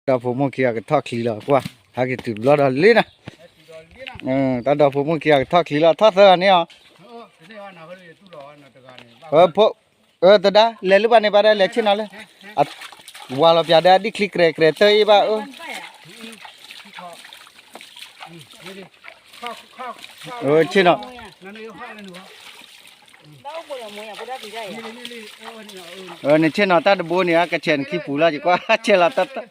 တၢ်ဒီဖိမိၢ်ခံဂၤကထီၣ်ချံလီၤ ကွၢ် ဟဲက့ၤတုၤတဘျီဒီးလံနၤ, တၢ်ဒီဖိမိၢ်ခံဂၤကထီၣ်ချံလီၤ ထီၣ်သၢဂၤန့ၣ်အီၤ, ဖိ, သဒါ လဲၤလၢဘၣ်န့ၣ်ဘၣ်ဒီး လဲၤဆ့ၣ်နီၤလၢ, ဝၤလီၤပၠးဒီး အဒံၣ်ချံကြဲးကြဲးတၢ်အံၤဘၣ်, ဆ့ၣ်နီၤ နဆ့ၣ်နီၤတၢ်တဘိန့ၣ် အကဆဲးနခံပူၤလီၤ ယကွၢ် ဆဲးလီၤတၢ်တၢ်,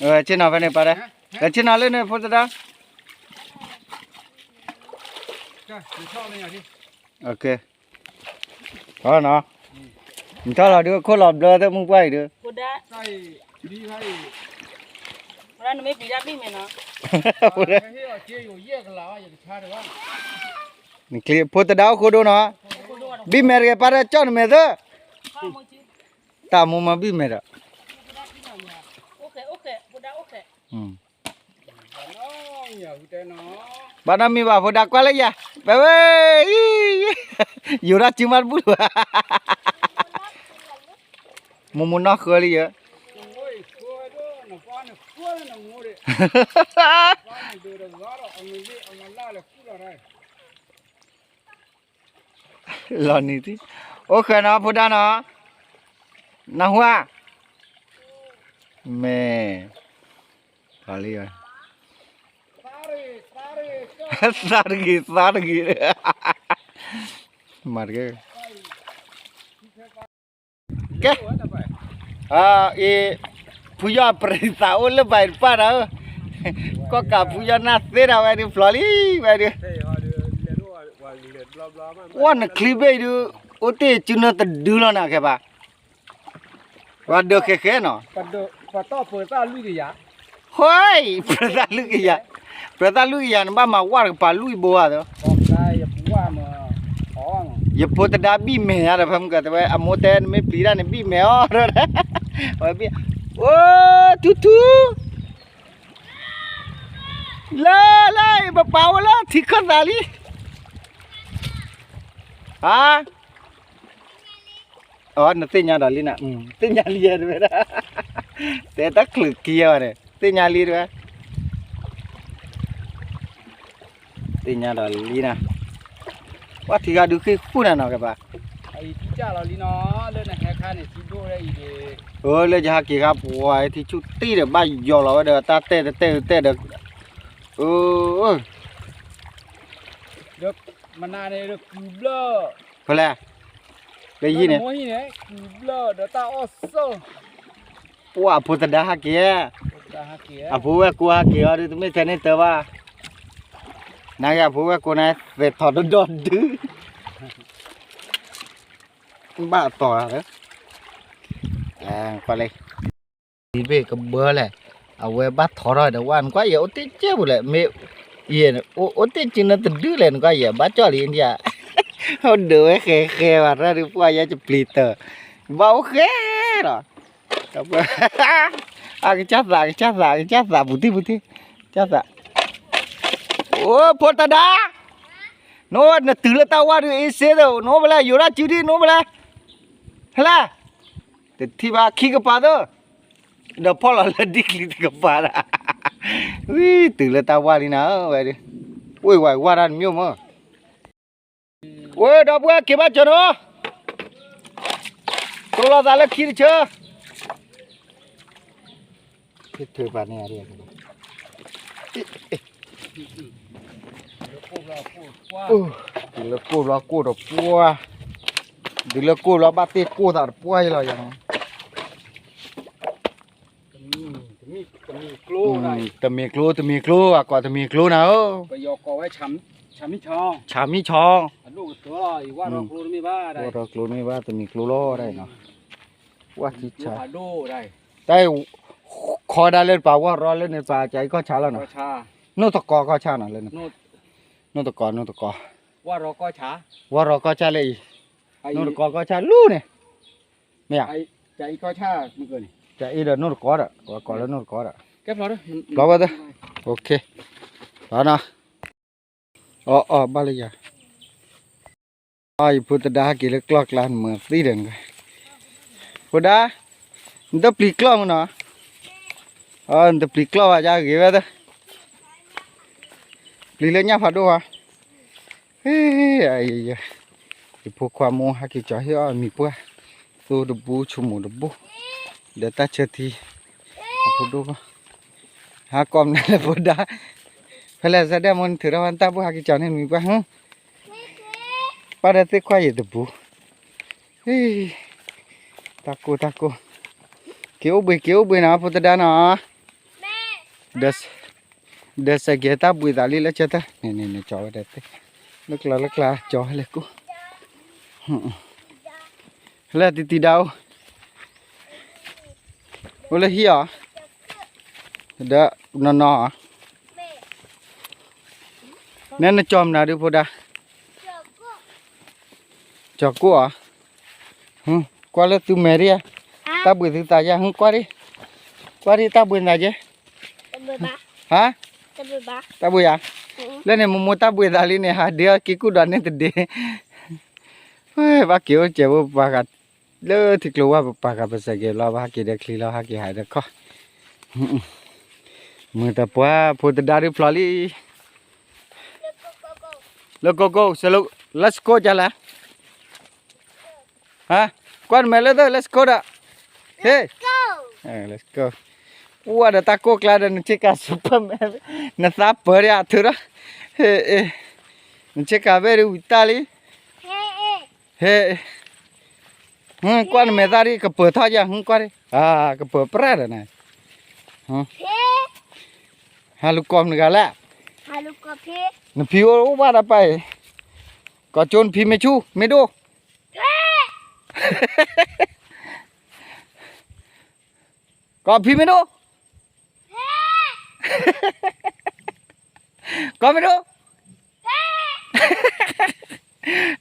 ဆ့ၣ်နီၤဖဲန့ၣ်ပၢ်ဒီး, လဲၤဆ့ၣ်နီၤလၢန့ၣ် ဖိသဒါ, နထီၣ်လီၤဒုး ခိၣ်လီၤဘျၢသ့ၣ်မုၢ်ပှၢ်အံၤဒုး, နချံဖိသဒါအိၣ်ဃိဒိနီၤ, ဘံၣ်မဲာ်တဂ့ၤ ပၢ်ဒီးကၠီၣ်နမဲာ်သၢ, တၢ်မိၢ်မၤဘံၣ်မဲာ်ဒီး, ဘၣ်နီတမံၤဘၣ် ဖိဒါကွၢ်လၢယၤ, ဝဲဝဲ, ယိၤဒၣ်စုမါတဘူၣ်လၢၤ, မိၢ်မိၢ်နီၢ်ဃၢလံယၤ, လီၤနံၤ, အိၣ်ဃဲနီၤ ဖိဒါနီၤ, နၢ်ဟူဧါ, မ့ၢ်, လီၤလံ, သါတဂ့ၤ သါတဂ့ၤ, မၤတဂ့ၤ ကဲ, အ့, ဖုယီၢ်ပြံသးအိၣ်လၢဘၣ်တပၢ်ဒီး, ကီၢ်ကးဖုယီၢ်နၢ်သ့တၢ်ဝဲဒုးဖျိးလံ, ဝဲဒုး, ကွၢ်နချံဘ့ၣ်ဒုး, အိၣ်တ့ၢ်စုနၢတဒုလီၤနၤခဲပၤ, ပှၤဒၢးဃဲဃဲနီၤ, ပတီၢ်ပသးလွံၢ်ကယၤ, ဟဲ, ပသးလွံၢ်ကယၤ, ပသးလွံၢ်ကယၤ နဘၣ်မၤဝၣ်တကပၤလွံၢ်ဘိဧါသၢ ယဖိသဒါဘံၣ်မဲာ်ညါဒီး ဖဲမုၢ်ကတဲဝဲ အမိၢ်တဲနမ့ၢ်ပျံၤတၢ်န့ၣ် ဘံၣ်မဲာ်အီၤ, ဝဲဘံၣ်, အိ, ထူထူ, လၢ, လၢ, ပပာ်ဝဲလၢထံခၢၣ်သးလံ, အါ, အ, နသ့ၣ်ညါဒီးလံနၤ, သ့ၣ်ညါလံတဝဲဒၣ်, တဲတၢ်ချုးခံဂၤန့ၣ် သ့ၣ်ညါလံတဝဲ သ့ၣ်ညါဒီးလံနၤ, ပှၤထံဂၤဒုးဃ့ၢ်ဃူနၤနီၤ ကဲပၤ, လၢနဟဲခါန့ၣ် ထံဒိၣ်ဝဲအံၤ, အၢ လၢယဟးက့ၤခါပှၤထံဆူၣ်တံၢ်ဒီး ဘၣ်ယီၤလီၤဝဲဒီး တၢ်တဲတတဲတဲဒီး, အၢ, မနၤန့ၣ်ဒီးကုၢ်ဘျၢၣ်, ဖဲလဲၣ်, လၢယဟံၣ်န့ၣ်, ပှၤအဖိသဒါဟးက့ၤ, အဖိဝဲၢ်ကိးဟးက့ၤအီၤဒီး တမ့ၢ်ထဲန့ၣ်တၢ်ဘၣ်, နက့အဖိဝဲၢ်ကိးန့ၣ် သဲးထီၣ်တဒီဒု, ဘၣ်တီၢ်ဧါ, ကွၢ်လံ ဒ်ဘ့ၣ်ကဘၢလဲၣ်, အဝဲဘၣ်ထီထီၣ်ဒီးဝဲ နကွၢ်ယဲၢ်အိၣ်တ့ၢ်ကဲပူၤလဲၣ်, မ့ၢ်, ယဲၢ်, အိၣ်တ့ၢ်ကနၢတဒုလဲၣ် နကွၢ်ယဲၢ် ဘၣ်ကၠီၣ်လံဒ်, အိၣ်ဒၢးဝဲဃဲဃဲဘၣ် တၢ်ဒုးပှၢ်ယဲၢ်ကပျံၤတၢၢ်, ဘၣ်အိၣ်ဃဲလီၤ, အကစၢ်သး ကစၢ်သး ကစၢ်သး ပူၤတံၢ်ပူၤတံၢ်, ကစၢ်သး, အိၣ်ဖိတဒါ, နအိၣ်နတုၤလၢတၢ်ဝါဒုးအ့စ့သ့ၣ် နအိၣ်ဖဲလဲၣ် ယိၤဒၣ်စုဒံၣ် နအိၣ်ဖဲလဲၣ်, ဖဲလဲၣ်, တထံၣ်ဘၣ်ခံကပၤသၢ ဒီးဖီၣ်လီၤလၢဒံၣ်ချံတကပၤဒၣ်, ဝံၤတုၤလၢတၢ်ဝါလံနၤ ဝဲဒၣ်, အိၣ်ဝဲဝါဒၣ်နမျိုးမး, ဝဲဒီပုၢ်ဝဲၢ်က့ၤဘၣ်စၢၤနီၤ, တိၢ်လီၤသးလၢခံတဆၢ, ဟ့ၣ်ထုးပာ်န့ၢ်အီၤ, တုၤလၢကိၢ်ဘျီကိၢ်ဒီးပှၢ်, တုၤလၢကိၢ်ဘျီဘၣ်တ့ၢ်ကိၢ်သးတပှၢ်အံၤလီၤယၤ, တမံၤကျိ တမံၤကျိ အကိးတမံၤကျိနၤဧၢ, ဆၣ်မံၣ်ဆီ, ဝဲဒီးကျိန့ၣ်ဘၣ်တမံၤကျိလီၤဒၣ်နီၤ, ဝဲထံဆၣ်, တၢ်အံၤ, ခီဒၣ်လၢတပၤ ဝၣ်ရီလၢန့ၣ်တပၤ ကၠၤအံၤကီၢ်ဆၣ်လီၤနီၤ, နိၣ်သကိးကီၢ်ဆၣ်နီၤလၢန့ၣ်, နိၣ်သကိး နိၣ်သကိး, ဝၣ်ရီကီၢ်ဆၣ်လၢအံၤ, နိၣ်သကိးကီၢ်ဆၣ်လူၤန့ၣ်, မ့ၢ်ဧါ, ကၠၤအံၤဒီးနိၣ်သကိးဒီး ဝဲကိးလၢနိၣ်သကိးဒီး, ဖျီဝဲသ့, လီၤနီၤ, အီအီ ဘၣ်လၢယၤ, အံၤဖိသဒါဟဲက့ၤလၢကျီၢ်ကျါ နမၤသံဒီးန, ဖိဒါ, နတပျံၤကျီၢ်မးနီၤ နတပျံၤကျီၢ်ဘၣ် ယဂ့ၤဝဲသၢ, ပျံၤလၢညၣ်ဖးဒိၣ်ဧါ, ဟ့ၣ်, ယဖိခွါမိၢ်ဟးက့ၤကၠီၤဟ့ၣ်အီၣ်မံၤပှၢ်, သိတဘိ ဆူၣ်မူတဘိ, ဒီးတၢ်ဆၢထံ, အဖိဒိၣ်ဘၣ်, ဟးကိးမနုၤလၢဖိဒါ, ဖဲလဲၣ်စဲဒၣ်မိၢ်နထုးထီၣ်ဝဲ နတၢ်ဘိၣ်ဟးက့ၤကၠီၤန့ၢ်မံၤပှၢ်, ပၢ်ဒီးသ့ၣ်ခွါယံၤတဘိ, တၢ်ကိၢ်တၢ်ကိၢ်, က့ၤအိၣ်ဘှံးက့ၤအိၣ်ဘှံးနီၤ ဖိသဒါနီၤ, ဒီးစဲးကဲၤတၢ်ဘှံးသးလံလၢဆၢထၢၣ်န့ၣ်န့ၣ်န့ၣ် ကၠီၤဝဲဒၣ်သ့ၣ်, လၢကျါလၢကျါကၠီၤဝဲလဲၤကိၢ်, လၢတံၤတံၤဒါအိၣ်, အိၣ်လၢဟံၣ်အီၤ, ဒီးနီၢ်နီၢ်, နဲနကၠီၤမနုၤဒုးဖိဒါ, ကၠီၤကိၢ်အီၤ, ကွၢ်လၢသုမဲာ်ဒံးဧါ, တၢ်ဘှံးသုသးယါ ဟ့ၣ်ကွၢ်ဒံး, ကွၢ်ဒံးတၢ်ဘှံးနၤကဲ, ဟါ, တၢ်ဘှံးယါ, လၢန့ၣ်မိၢ်မိၢ်တၢ်ဘှံးသးလံန့ၣ် ဟးဒ့အီၤက့ၤကူၣ်ဒီးန့ၢ်တဒ့, ဘၣ်က့ၤအိၣ်စဲးဖိပှၤဂၤ, လၢထံကျိဝၢ်ပပာ်ဃာ်ပစဲးကဲၤလီၤ ဘၣ်ဟးက့ၤဒီးချံလီၤ ဟးက့ၤဟးဒီးခီၣ်, မုာ်တပှၢ် ဖိသဒါဒုးဖျိးလံ လၢကိၢ်ကိၢ်, let's go ကလဲၣ်, ဟါ, ကွၢ်နမဲာ်လၢသၢ let's go ဒီး, ဟ့ၣ်, let's go, အိၣ်ဝဲဒီးတၢ်ကိၢ်ကျါဒီး နဆ့ကၤ Superman, နသးပၢၤဒံးအထုးဒီး, ဟ့ၣ်, နဆ့ကၤဘ့ၣ်ဒုးဝံၤတၢ်လံ, ဟ့ၣ်, ကွၢ်နမဲာ်သၣ်ဒံး ကပၢၤထီၣ်ယၤ ဟ့ၣ်ကွၢ်ဒံး, ကပၢၤပြၢ်ဒီးနၤ, ဟးလူၤကိးမနုၤဂၤလဲၣ်, နဖံအိၣ်ဘၣ်ဒီးပၢ်အံၤ, ကိးကၠိနဖံမ့ၢ်ဆူၣ် မ့ၢ်ဒိၣ် ကိးဖံမ့ၢ်ဒိၣ်, ကိးမ့ၢ်ဒိၣ်,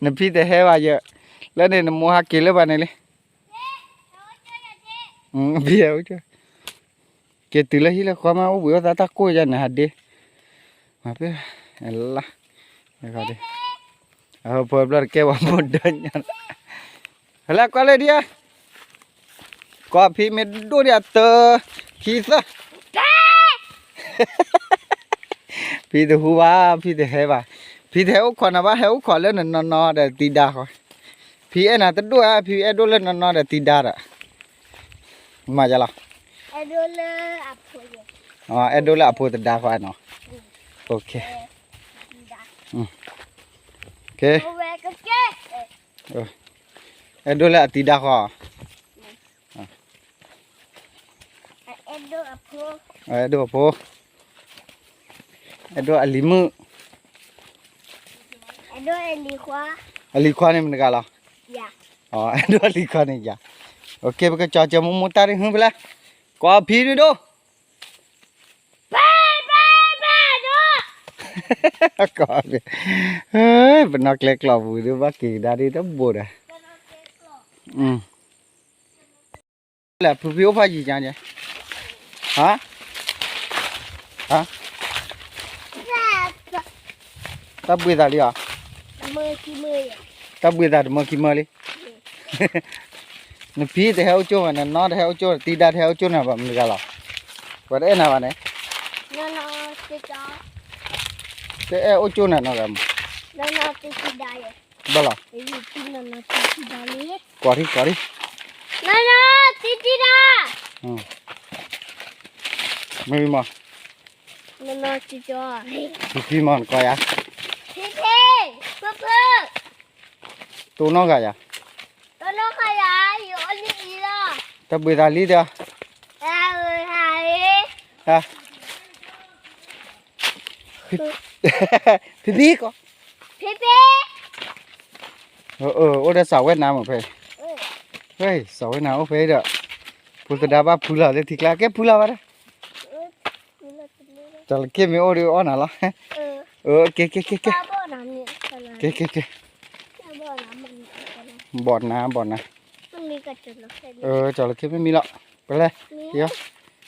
နဖံတဟဲဘၣ်ယဲ, လၢန့ၣ် နမိၢ်ဟးက့ၤလၢပှၤန့ၣ်လံ, ဖံ, က့ၤတုၤလၢဟံၣ်လၢဃီမး အိၣ်ဘှံးအိၣ်သါတၢ်ကိၢ်ယါန့ၣ် ဟးဒ့, မၤပ့ၢ်, လါ, အဖိဘျီတကဲဝဲမိၢ်ဒၢညါ, ဟဲလၢကွၢ်လၢဒံးဧါ, ကိးဖံမ့ၢ်ဒိၣ်ဒံးအတၢ်, ခံသၢ, ဖံတဟူဘၣ် ဖံတဟဲဘၣ်, ဖံတဟဲအိၣ်ခိးနၤဘၣ် ဟဲအိၣ်ခိးလၢနနီၢ်နီၢ်ဒီးတံၤဒါဃီ, ဖံအဲၣ်နၤတဒိၣ်ဧါ ဖံအဲၣ်ဒိၣ်လၢနနီၢ်နီၢ်ဒီးတံၤဒါဒီး, မၤယါလီၤ, အဲၣ်ဒိၣ်လၢအဖိသဒါဃီနီၤ, အဲၣ်ဒိၣ်လၢအတံၤဒါဃီ, အဲၣ်ဒိၣ်အဖိ, အဲၣ်ဒိၣ်အလံၤမုၣ်, အလံၤခွါန့ၣ်မတဂၤလီၤ, အဲၣ်ဒိၣ်အလံၤခွါန့ၣ်ယၤ, ပကကၠီၤစၢၤမိၢ်မိၢ်တၢ်ဒ်ဟုဖဲလဲၣ်, ကိးဖံဒုးဒိၣ် ပနီၢ်ကျဲကျိာ်ပူၤဒုး ဘၣ်က့ၤကဒါဒ်တဘိဒီး, လဲၤဖုဖံအိၣ်ဖးယံၤညါ, ဟါ, တၢ်ဘှံးသးလံဧါ, တၢ်ဘှံးသးတမၢခံမၢလံ, နဖံတဟဲအိၣ်ကၠိမး နနီၢ်တဟဲအိၣ်ကၠိ တံၤဒါတဟဲအိၣ်ကၠိနၤဘၣ်မတဂၤလီၤ, ပှၤတအဲၣ်နၤဘၣ်န့ၣ်, တအဲၣ်အိၣ်ကၠိနၤနီၢ်ဂၤမး, ဘၣ်လီၤ, ကွၢ်ထံကွၢ်ထံ, မ့ၢ်မး, ဖံဖံမးနကိးယၤ, တိၢ်နီၢ်ဂၤယၤ, တၢ်ဘှံးသးလံဒီး, ဖံဖံကိး, အိၣ်ဒီးစးဝဲနၤမးဖဲ, စးဝဲနၤအိၣ်ဖဲဒီး, ဖိသဒါဘၣ်ဖုလီၤလၢထံကျါ ကဲဖုလီၤဘၣ်ဒီး, ကၠီၤလၢခ့မ့ၢ်အိၣ်ဒီးအီၣ်နၤလီၤ, ကဲကဲကဲကဲ, ကဲကဲကဲ, ဘီၣ်နၤဘီၣ်နၤ, ကၠီၤလၢခ့မ့ၢ်မံလီၤ, ပလဲၤ,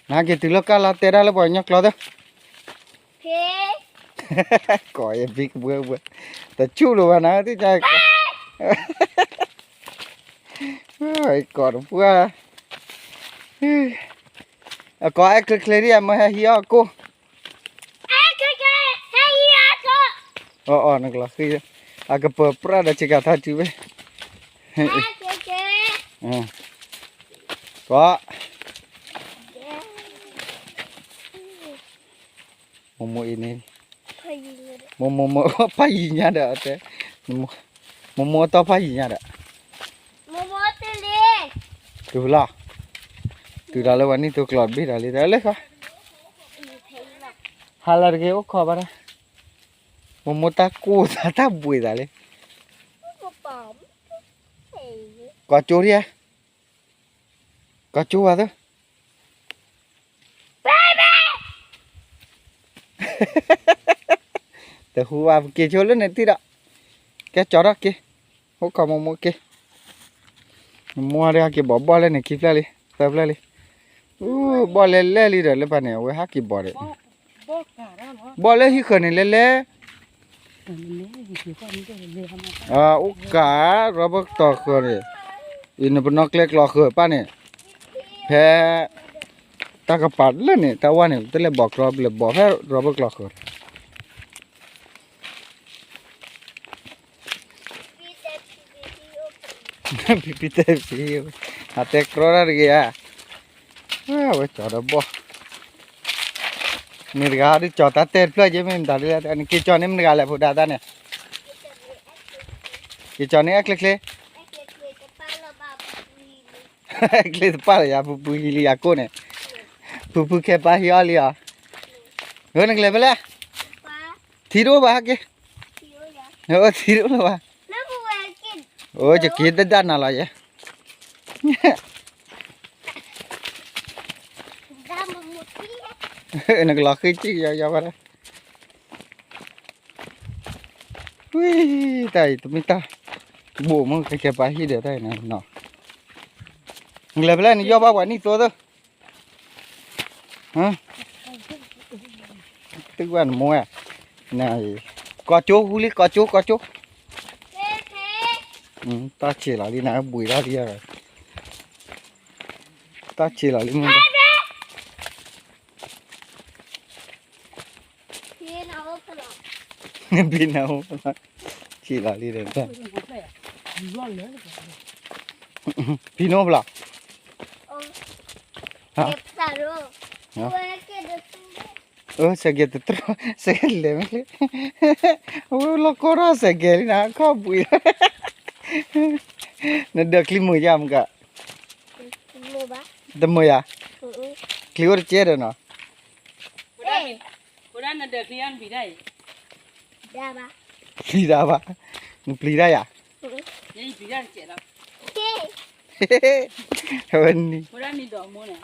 နဟဲက့ၤတုၤလၢကၢ်လီၤတဲဒၣ်လၢပှၤကညီကျိာ်သၢ ကိးယဖံကဘှဲကဘှဲ, တဆူၣ်လိာ်ဘၣ်နၤ တကကိးတပှၢ်, ကိးတပှၢ်, အကိးအဲၣ်ချ့ချ့ဒံး အမ့ၢ်ဟဲဟံးအီၣ်ကိၢ်, အီၤအီၤ နကလီၤဃံ, အကပၢၤပြၣ်ဒီးဆ့ကၤထီၣ်စုဝဲ, ကိး မိၢ်မိၢ်အံၤန့ၣ်, မိၢ်မိၢ်မိၢ်ဖးယံၤညါဒီးတဲ, မိၢ်မိၢ်တီၢ်ဖးယံၤညါဒီး, တုၤလီၤ, တုၤဒီးလၢပှၤနံၣ်သိကျိးတဘ့ၣ်ဒီးလံ တၢ်လၢဃီ, ဟါလၢတဂ့ၤအိၣ်ခိးဘၣ်တၢ်, မိၢ်မိၢ်တၢ်ကိၢ်သးတၢ်ဘှံးသးလံ, ကိးကၠိဒံးဧါ, ကိးကၠိဘၣ်သၢ တဟူဘၣ် ပက့ၤဆိလၢန့ၣ်တံၢ်ဒီး, ကဲကၠီထီၣ်က့ၤ, အိၣ်ခိးမိၢ်မိၢ်က့ၤ, မိၢ်မိၢ်ဒ်ဟဲက့ၤဘီၣ်ဘီၣ်လၢန့ၣ်ခံဖျၢၣ်လံ သၢဖျၢၣ်လံ, ဘီၣ်လဲၣ်လဲၣ်လံဒီးလၢပှၤန့ၣ် အဝဲဟဲက့ၤဘီၣ်ဒီး, ဘီၣ်လၢဟံၣ်ဃၢၤန့ၣ်လဲၣ်လဲၣ် အိၣ်ကး ရီဘၢၣ်တီၤဃၢၤန့ၣ်, အံၤနပနီၣ်ကျဲကျီဃၢၤပၢ်န့ၣ်, ဖဲ တၢ်ကပၤလၢန့ၣ် တၢ်ဝဲန့ၣ် တလဲၤဘီၣ်ကျီ ပလဲၤဘီၣ်ဖဲရီဘၢၣ်ကျီဃၢၤ, ဖံဖံတဲဖံ, အတဲကြီတၢ်တဂ့ၤဧါ, ဝဲကၠီဒီးဘီၣ်, မ့ၢ်တဂၤဒ်ကၠီတၢ်တဲတဖျၢၣ်က့ၤ မ့ၢ်မတၤဒ်လဲၣ် နက့ၤကၠီန့ၣ်မ့ၢ်တဂၤလဲၣ် ဖိဒါတၢ်န့ၣ်, က့ၤကၠီန့ၣ်အချ့ချ့, ချ့တပၢ်လၢယၤ ပူၤပူၤဟံးလံယၤကိၣ်န့ၣ်, ပူၤပူၤခဲပၢ်ဟံးအီၣ်လံအီၤ, ဂိၢ်နကလဲၤဖဲလဲၣ်, ထံတအိၣ်ဘၣ်ဟဲက့ၤ, ထံတအိၣ်လၢၤဘၣ်, အိၣ်ယက့ၤတဒၣ်နၤလီၤယဲ, နကလီၤဃ့ကံၣ်ကယီယီဘၣ်ဒီး, ဝံၤ တၢ်အံၤတမ့ၢ်တၢ်, ဘိၣ်မ့ၢ်ခဲခဲပၢ်ဟံၣ်ဒီးတၢ်အံၤနီၤ, နကလဲၤဖဲလဲၣ် နယီၢ်ဘၣ်ပှၤနံၣ်သိသၢ သုကဘၣ်နမိၢ်ဧါ, ကိးကၠိဟူလံ ကိးကၠိ ကိးကၠိ, တၢ်ဆံးလီၤလံနၤ ဘှံးထီၣ်လံ, တၢ်ဆံးလီၤလံမ့ၢ်, ဘ့နၤအိၣ်, ဆံးလီၤလံဒီး, ဖံနအိၣ်ဖဲလဲၣ်, စဲးကဲတတြီ, စဲးကဲလဲၤမ့ၢ်, လီၤကီထီၣ်စဲးကဲလံနၤ ခီၣ်ဘှံး, နဒၢးချံမုာ်ယါမက, တမုာ်ယါ, ချံအိၣ်တကဲဒီးနီၤ, ပျံၤတၢ်ဘၣ်, နပျံၤတၢ်ယါ, ဝဲနံၤ, ဟ့ၣ်,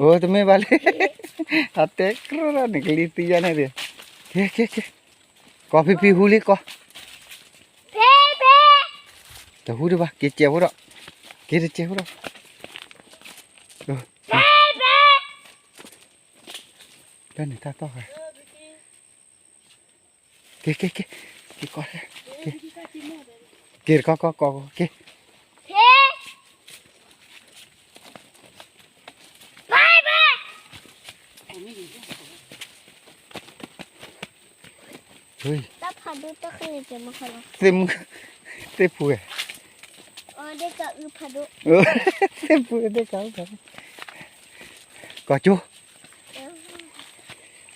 အိၣ်တမ့ၢ်ဘၣ်လံ, အတဲကြီဒီးန့ၣ် ကလံၤသံယါန့ၣ်, က့ၤက့ၤက့ၤ, ကိးဖံဖံဟူလံကိး, တဟူဒံးဘၣ် က့ၤစဲးဖိဒီး, က့ၤတစဲးဖိဒီး, လၢန့ၣ်တၢ်တီၢ်ဃာ် က့ၤက့ၤက့ၤ, က့ၤကိး, က့ၤ, က့ၤတကိးကိးကိးက့ၤ, သ့ၣ်မုၢ်, သ့ၣ်ဖူဝဲ, သ့ၣ်ဖူဝဲဒၣ်က, ကိးကၠိ,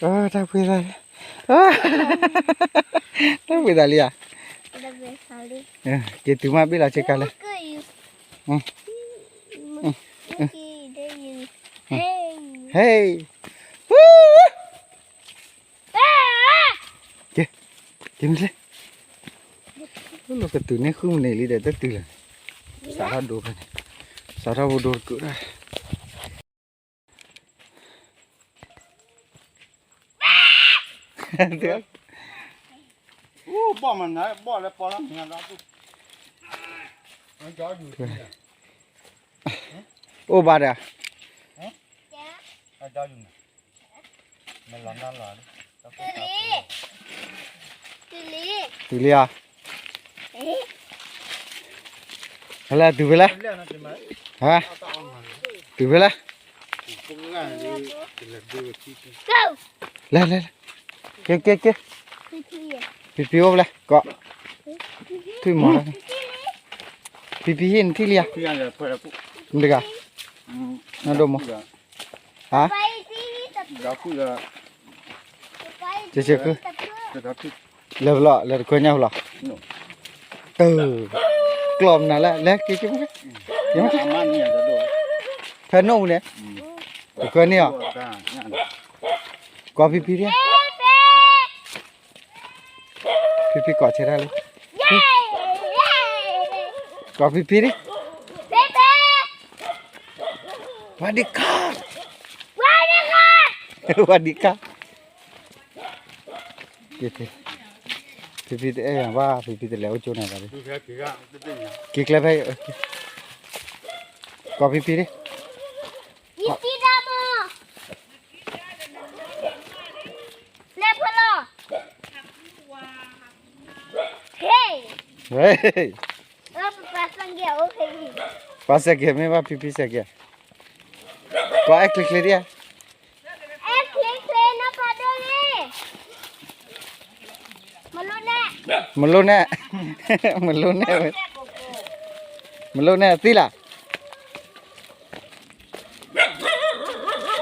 တၢ်ဖှံသးလံ, တၢ်ဖှံသးလံဧါ, က့ၤတုၤမ့ၢ်ဘ့ၣ်လီၤဆ့ကၤလၢ, ဟဲ, က့ၤ, က့ၤမ့ၢ်လဲၣ်, လီၤကတုၤန့ၣ်ဃုမံးနံးလံဒီး တတုၤလၢၤန့ၣ်, စးထီၣ်ဒိဖဲန့ၣ်, စးထီၣ်ဖိဒိတကုးတၢ် အိၣ်ဘၣ်ဒီး, တုၤလံဧါ, ဟဲလၢတုၤဖဲလဲၣ်, ဟါ, တုၤဖဲလဲၣ်, လဲၤလဲၤလဲၤ, က့ၤက့ၤက့ၤ, ဖံဖံအိၣ်ဖဲလဲၣ်, ကီး, ထွံၣ်မီၤ, ဖံဖံဟံၣ်နထံၣ်လံဧါ, နတဂၤ, နဒိၣ်မီၤ, ဟါ, က့ၤက့ၤက့ၤ, လဲၤဖဲလဲၣ် လဲၤတခွဲညါဖဲလဲၣ်, ကျီၢ်မနုၤလဲၣ် လဲၤက့ၤက့ၤ, ဖဲနိၣ်အူန့ၣ်, တခွဲန့ၣ်အီၤ, ကီးဖံဖံဒၣ် ဖံဖံကိးဆၢတၢ်လံ, ကိးဖံဖံဒၣ်, ဝၤဒံခါ, ဝၤဒံခါ, ဖံဖံတအဲၣ်ဘၣ် ဖံဖံတလဲၤအိၣ်ကၠိနၤဘၣ်, က့ၤကျဲဖဲ, ကိးဖံဖံဒၣ် လဲၤဖဲလဲၣ်, ဟ့ၣ်, ပၢ်စဲးကဲၤမ့ၢ်ဘၣ် ဖံဖံစဲးကဲၤ, ကိးအဲၣ်ချ့ချ့ဒၣ်, အဲၣ်ချ့ချ့နီၢ်ဖးဒိၣ်န့ၣ်, မလိၣ်နဲၣ်, မလိၣ်နဲၣ်, မလိၣ်နဲၣ်, မလိၣ်နဲၣ်သ့လၢ်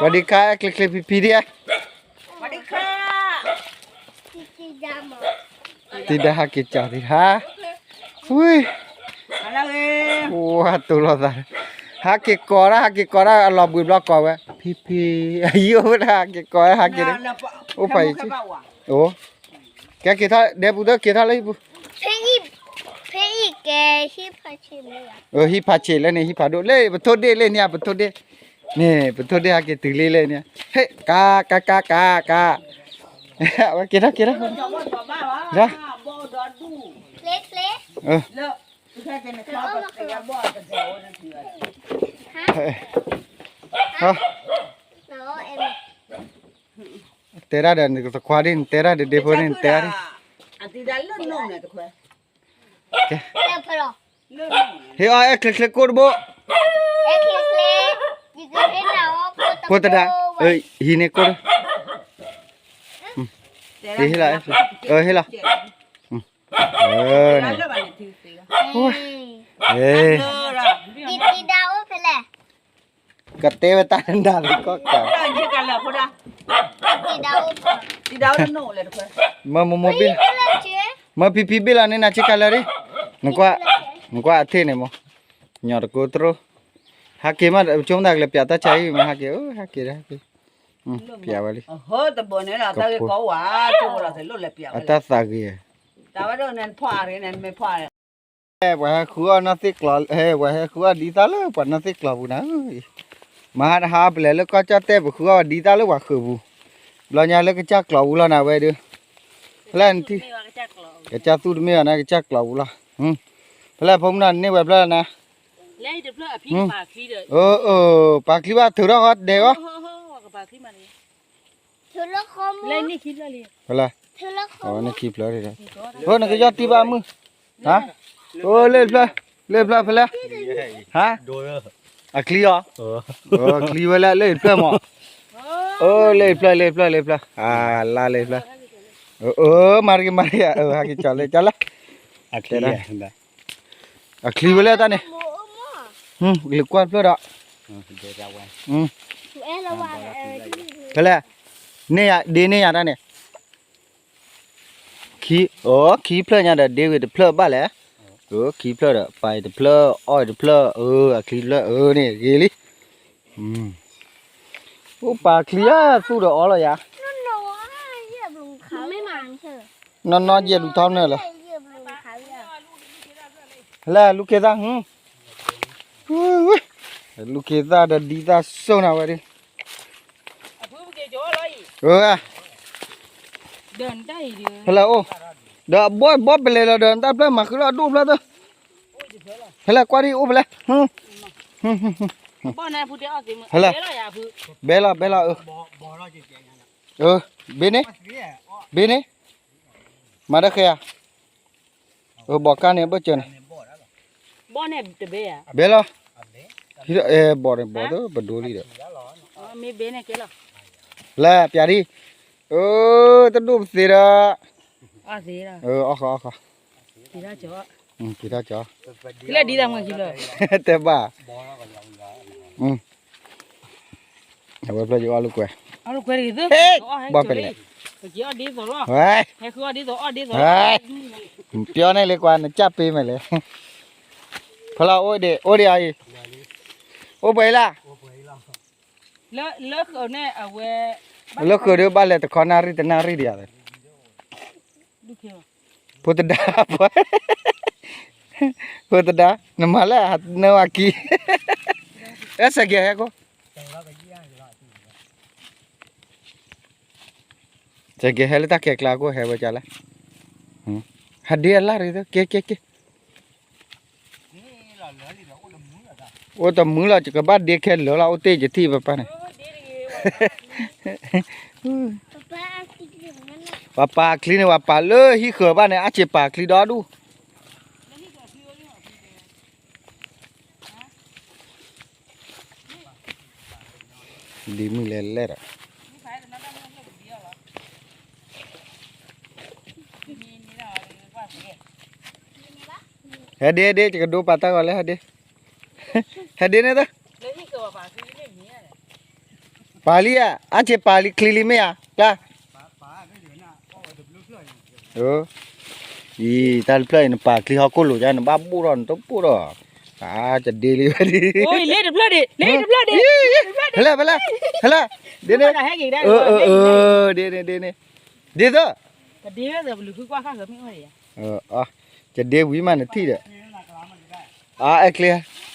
ဝၤဒံခါ အဲၣ်ချ့ချ့ဖံဖံဒၣ်, သံဒၣ်ဟးက့ၤကၠီၤသံဟါ, ဝံ, ဝါတိၢ်လိာ်သး, ဟးက့ၤကိးဒၣ် ဟးက့ၤကိးဒၣ် အလီၤဘှံးဘျီကိးဝဲ ဖံဖံ, အယံၤအိၣ်ဝဲဒၣ် ဟးက့ၤကိး ဟးက့ၤ, အိၣ်ဖးယံၤ, အိၣ်, ကဲက့ၤထီၣ် ဒဲပူၤသၢ က့ၤထီၣ်လၢဟံၣ်ပူၤ, ဖဲအံၤ, ဖဲအံၤကဲ, ဟံၣ်ဖးဆံးလၢန့ၣ် ဟံၣ်ဖးဒိၣ်လၢ ပထိၣ်ဒ့ၣ်လၢန့ၣ် ပထိၣ်ဒ့ၣ်, န့ၣ် ပထိၣ်ဒ့ၣ်ဟးက့ၤတုၤလံလၢန့ၣ်, ဟဲ, ကါ, ကါ, ကါ, ကါ, ကါ, ဝဲက့ၤထီၣ် က့ၤထီၣ်, တဲဒၣ်ဒီးနသခွါဒ် နတဲဒၣ်ဒီးဒ့ဖိန့ၣ် နတဲဒၣ်ဒ် ဟ့ၣ်အီၣ်အဲၣ်ချ့ချ့ကိၣ်တဘိ, ဖိတဒါ, ဟံးန့ၢ်ကိၣ်, ဟ့ၣ်လီၤ, ဟ့ၣ်လီၤ, န့ၣ်, ကတဲဝဲတၢ်နၤ ကီၢ်ကး, မ့ၢ်မိၢ်မိၢ်ဘ့ၣ်, မ့ၢ်ဖံဖံဘ့ၣ်လီၤန့ၣ် နၤဆ့ကၤလၢာ်ရံ, နကွၢ်, နကွၢ်အထ့ၣ်န့ၣ်မ့ၢ်, ညီတကိးတရိ, ဟးက့ၤမး ပဆိကမိၣ်သးကလဲၤပၠးတၢ်ဆါဟံၣ်မ့ၢ် ဟးက့ၤ, ဟဲက့ၤဒီးဟဲက့ၤ, ပၠးဝဲလံ, အတၢ်သးဂ့ၤ, ပှၤဟဲဃုအီၣ်နီၢ်သ့ၣ်ကျီ, ပှၤဟဲဃုအီၣ်ဒ်သၣ်လၢပှၤနီၢ်သ့ၣ်ကျီပူၤနၤ, မဟါတဟါပလဲၤလၢကီၢ်ကၠီၣ်တဲၣ် ပဃုအီၣ်ဒ်သၣ်လၢပှၤဃုာ်ပူၤ, ဘျီညါလၢကစၢ်ကျီပူၤလီၤနၤဝဲဒုး, ဖဲလဲၣ်နထံၣ်, ကစၢ်သူၣ်တမ့ၢ်ဘၣ်နၤ ကစၢ်ကျီပူၤလီၤ, ဖဲလဲၣ်ဖိမုၣ်နီၤန့ၢ်ဝဲဖျၢၣ်နၤ, အၢ, ပာ်ချံဘၣ်ထုးထီၣ်ဃီဒဲးဂီၢ်, ဖဲလဲၣ်, အဝဲန့ၣ်ခံဖျၢၣ်, အၢ နကယီၢ်တံၢ်ဘၣ်မုၢ်, ဟါ, အိၣ်လၢတဖျၢၣ်, လၢတဖျၢၣ်ဖဲလဲၣ်, ဟါ, အချံအီၤ, ချံဝဲလၢလၢတဖျၢၣ်မး, အိၣ်လၢတဖျၢၣ် လၢတဖျၢၣ် လၢတဖျၢၣ်, အၢ လၢလၢတဖျၢၣ်, အၢ မၤတက့ၤ မၤတက့ၤ အၢ ဟဲက့ၤကၠီၤလၢကၠီၤလၢ, အချံဝဲလၢတၢ်န့ၣ်, လၢကွၢ်တဖျၢၣ်ဒီး, ဖဲလဲၣ်, န့ၢ်ယၤ ဒ့န့ၢ်ယၤတၢ်န့ၣ် ခံ, အိ ခံဖျၢၣ်ညါဒီး ဒ့ဝံၤတဖျၢၣ်ဘၣ်လဲၣ်, အိ ခံဖျၢၣ်ဒီး ပာ်အံၤတဖျၢၣ် အီၣ်အံၤတဖျၢၣ် အၢ အချံတဖျၢၣ် အၢ န့ၣ်ဂ့ၤလံ, အိၣ်ပာ်ချံဧါ သူၣ်ဒီးအီလီၤယၤ, နီၢ်နီၢ်ယဲၢ်လူၤထီၣ်နၢၣ်လၢ, ဟဲလၢလူၤက့ၤသၣ်, လူၤက့ၤသၣ်ဒီးဒ်သၣ်စိၢ်နၤဝဲဒၣ်, ဖဲလဲၣ်အိၣ်, ဒီးအဘီဘီပလဲၤလီၤဒီး နတၢ်ဖျၢၣ်မၤဃုာ်လီၤအဒိၣ်ဖျၢၣ်သၢ, ဖဲလဲၣ်ကွၢ်ဒ်အိၣ်ဖဲလဲၣ်, ဖဲလဲၣ်, ဘဲလီၤ ဘဲလီၤ, အၢ, ဘ့န့ၣ်, ဘ့န့ၣ်, မၤတၢ်ဃဲဧါ, အၢ ဘီကါန့ၣ် အဘၢၣ်စၢၤန့ၣ်, ဘီန့ၣ်တဘဲဧါ, ဘဲလီၤ, ဟံးဒီးအဲဘီန့ၣ်ဘီသပဒိလံဒီး, မ့ၢ်ဘဲန့ၣ်ကဲလီၤ, လဲၤပျးဒံ, အၢ, တဒိၣ်ပသ့ဒီး, အီၣ်ဃီအီၣ်ဃီ, က့ၤထီၣ်ကၠီ, က့ၤထီၣ်ကၠီ, လၢဒ်သိးမ့ၢ်က့ၤလီၤ, တဲဘၣ်, အဝဲဖျၢၣ်ယအီၣ်လိာ်ကွဲ, ဘၣ်ဖဲလဲၣ်, ဝဲ, ပျီန့ၣ်လံကွၢ် နကၢ်ပ့ၤမဲာ်လဲၣ်, ဖဲလီၤအိၣ်ဒံး အိၣ်ဒံးအံၤ, အိၣ်ပှဲၤလၢ်, လၢဃုာ်ဒုးဘၣ်လဲၤတခီနၣ်ရံၣ်တနၣ်ရံၣ်ဒံးဧါ, ဖိသဒါ, ဖိသဒါ, နမၤလၢအနၢဝၤခံ, အဲစဲးကဲၤဟဲကိး, စဲးကဲၤဟဲလၢတၢ်ခဲကျါကိးဟဲဝဲကလဲၣ်, ဟးဒ့အလၣ်ရံၣ်သၢ က့ၤက့ၤက့ၤ, အိၣ်တမုာ်လီၤ ယကဘၣ်ဒ့ခဲလၢာ်လီၤ အိၣ်တ့ၢ်ယထံၣ်ပပၢ်န့ၣ်, ပှၤပာ်ချံန့ၣ် ပှၤပာ်လၢဟံၣ်ဃၢၤဘၣ်န့ၣ် အါဆံးပာ်ချံဒီဒူၣ် ဒ်မုၢ်လဲၤလဲၣ်ဒီး, ဟဲဒ့ဒ့ ယကဒိပာ်တၢ်ဂီၤလၢဟဲဒ့, ဟဲဒ့န့ၣ်သၢ, ပာ်လံဧါ အါဆံးပာ်လံချံလံမ့ၢ်ဧါ ကျါ အံၤ တၢ်တဖျၢၣ်အံၤ နပာ်ချံဟီၣ်ခိၣ်လိၤကါ နဘၣ်ဘိၣ်ထီၣ် နတဘိၣ်ထီၣ်, အါ ကဒ့လံဝဲဒ်, လ့တဖျၢၣ်ဒံး လ့တဖျၢၣ်ဒံး, ဟဲလၢ ဟဲလၢ ဒ့န့ၣ်, ဒ့န့ၣ် ဒ့န့ၣ်, ဒ့သၢ, ကဒ့ဝံၤမးနထံၣ်ဒီး, အါ အဲချ့,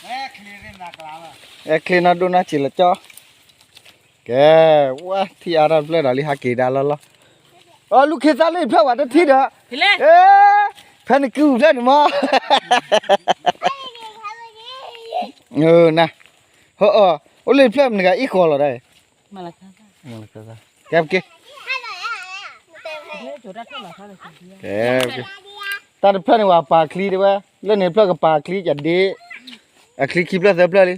အဲချ့နီၢ်ဒိၣ်နီၢ်ဆံးလၢကၠီ ကဲ, ဝဲထံၣ်အါထီၣ်တဖျၢၣ်ဒီးလံ ဟးက့ၤဒါလီၤလီၤ, အလူၤခ့သၣ်လၢတဖျၢၣ်ဝဲတထံၣ်ဒီး, ဖဲနကုၢ်တဖျၢၣ်န့ၣ်မး, န, ဟၢအီၤ, အိၣ်လၢတဖျၢၣ်မနုၤဂၤအံၣ်ဃီလီၤဒၣ်, ကဲ, တၢ်တဖျၢၣ်န့ၣ် ပှၤပာ်ချံတဲဝဲ, လၢန့ၣ်တဖျၢၣ်ကပာ်ချံယဒ့, အချံခံဖျၢၣ်သၢဖျၢၣ်လံ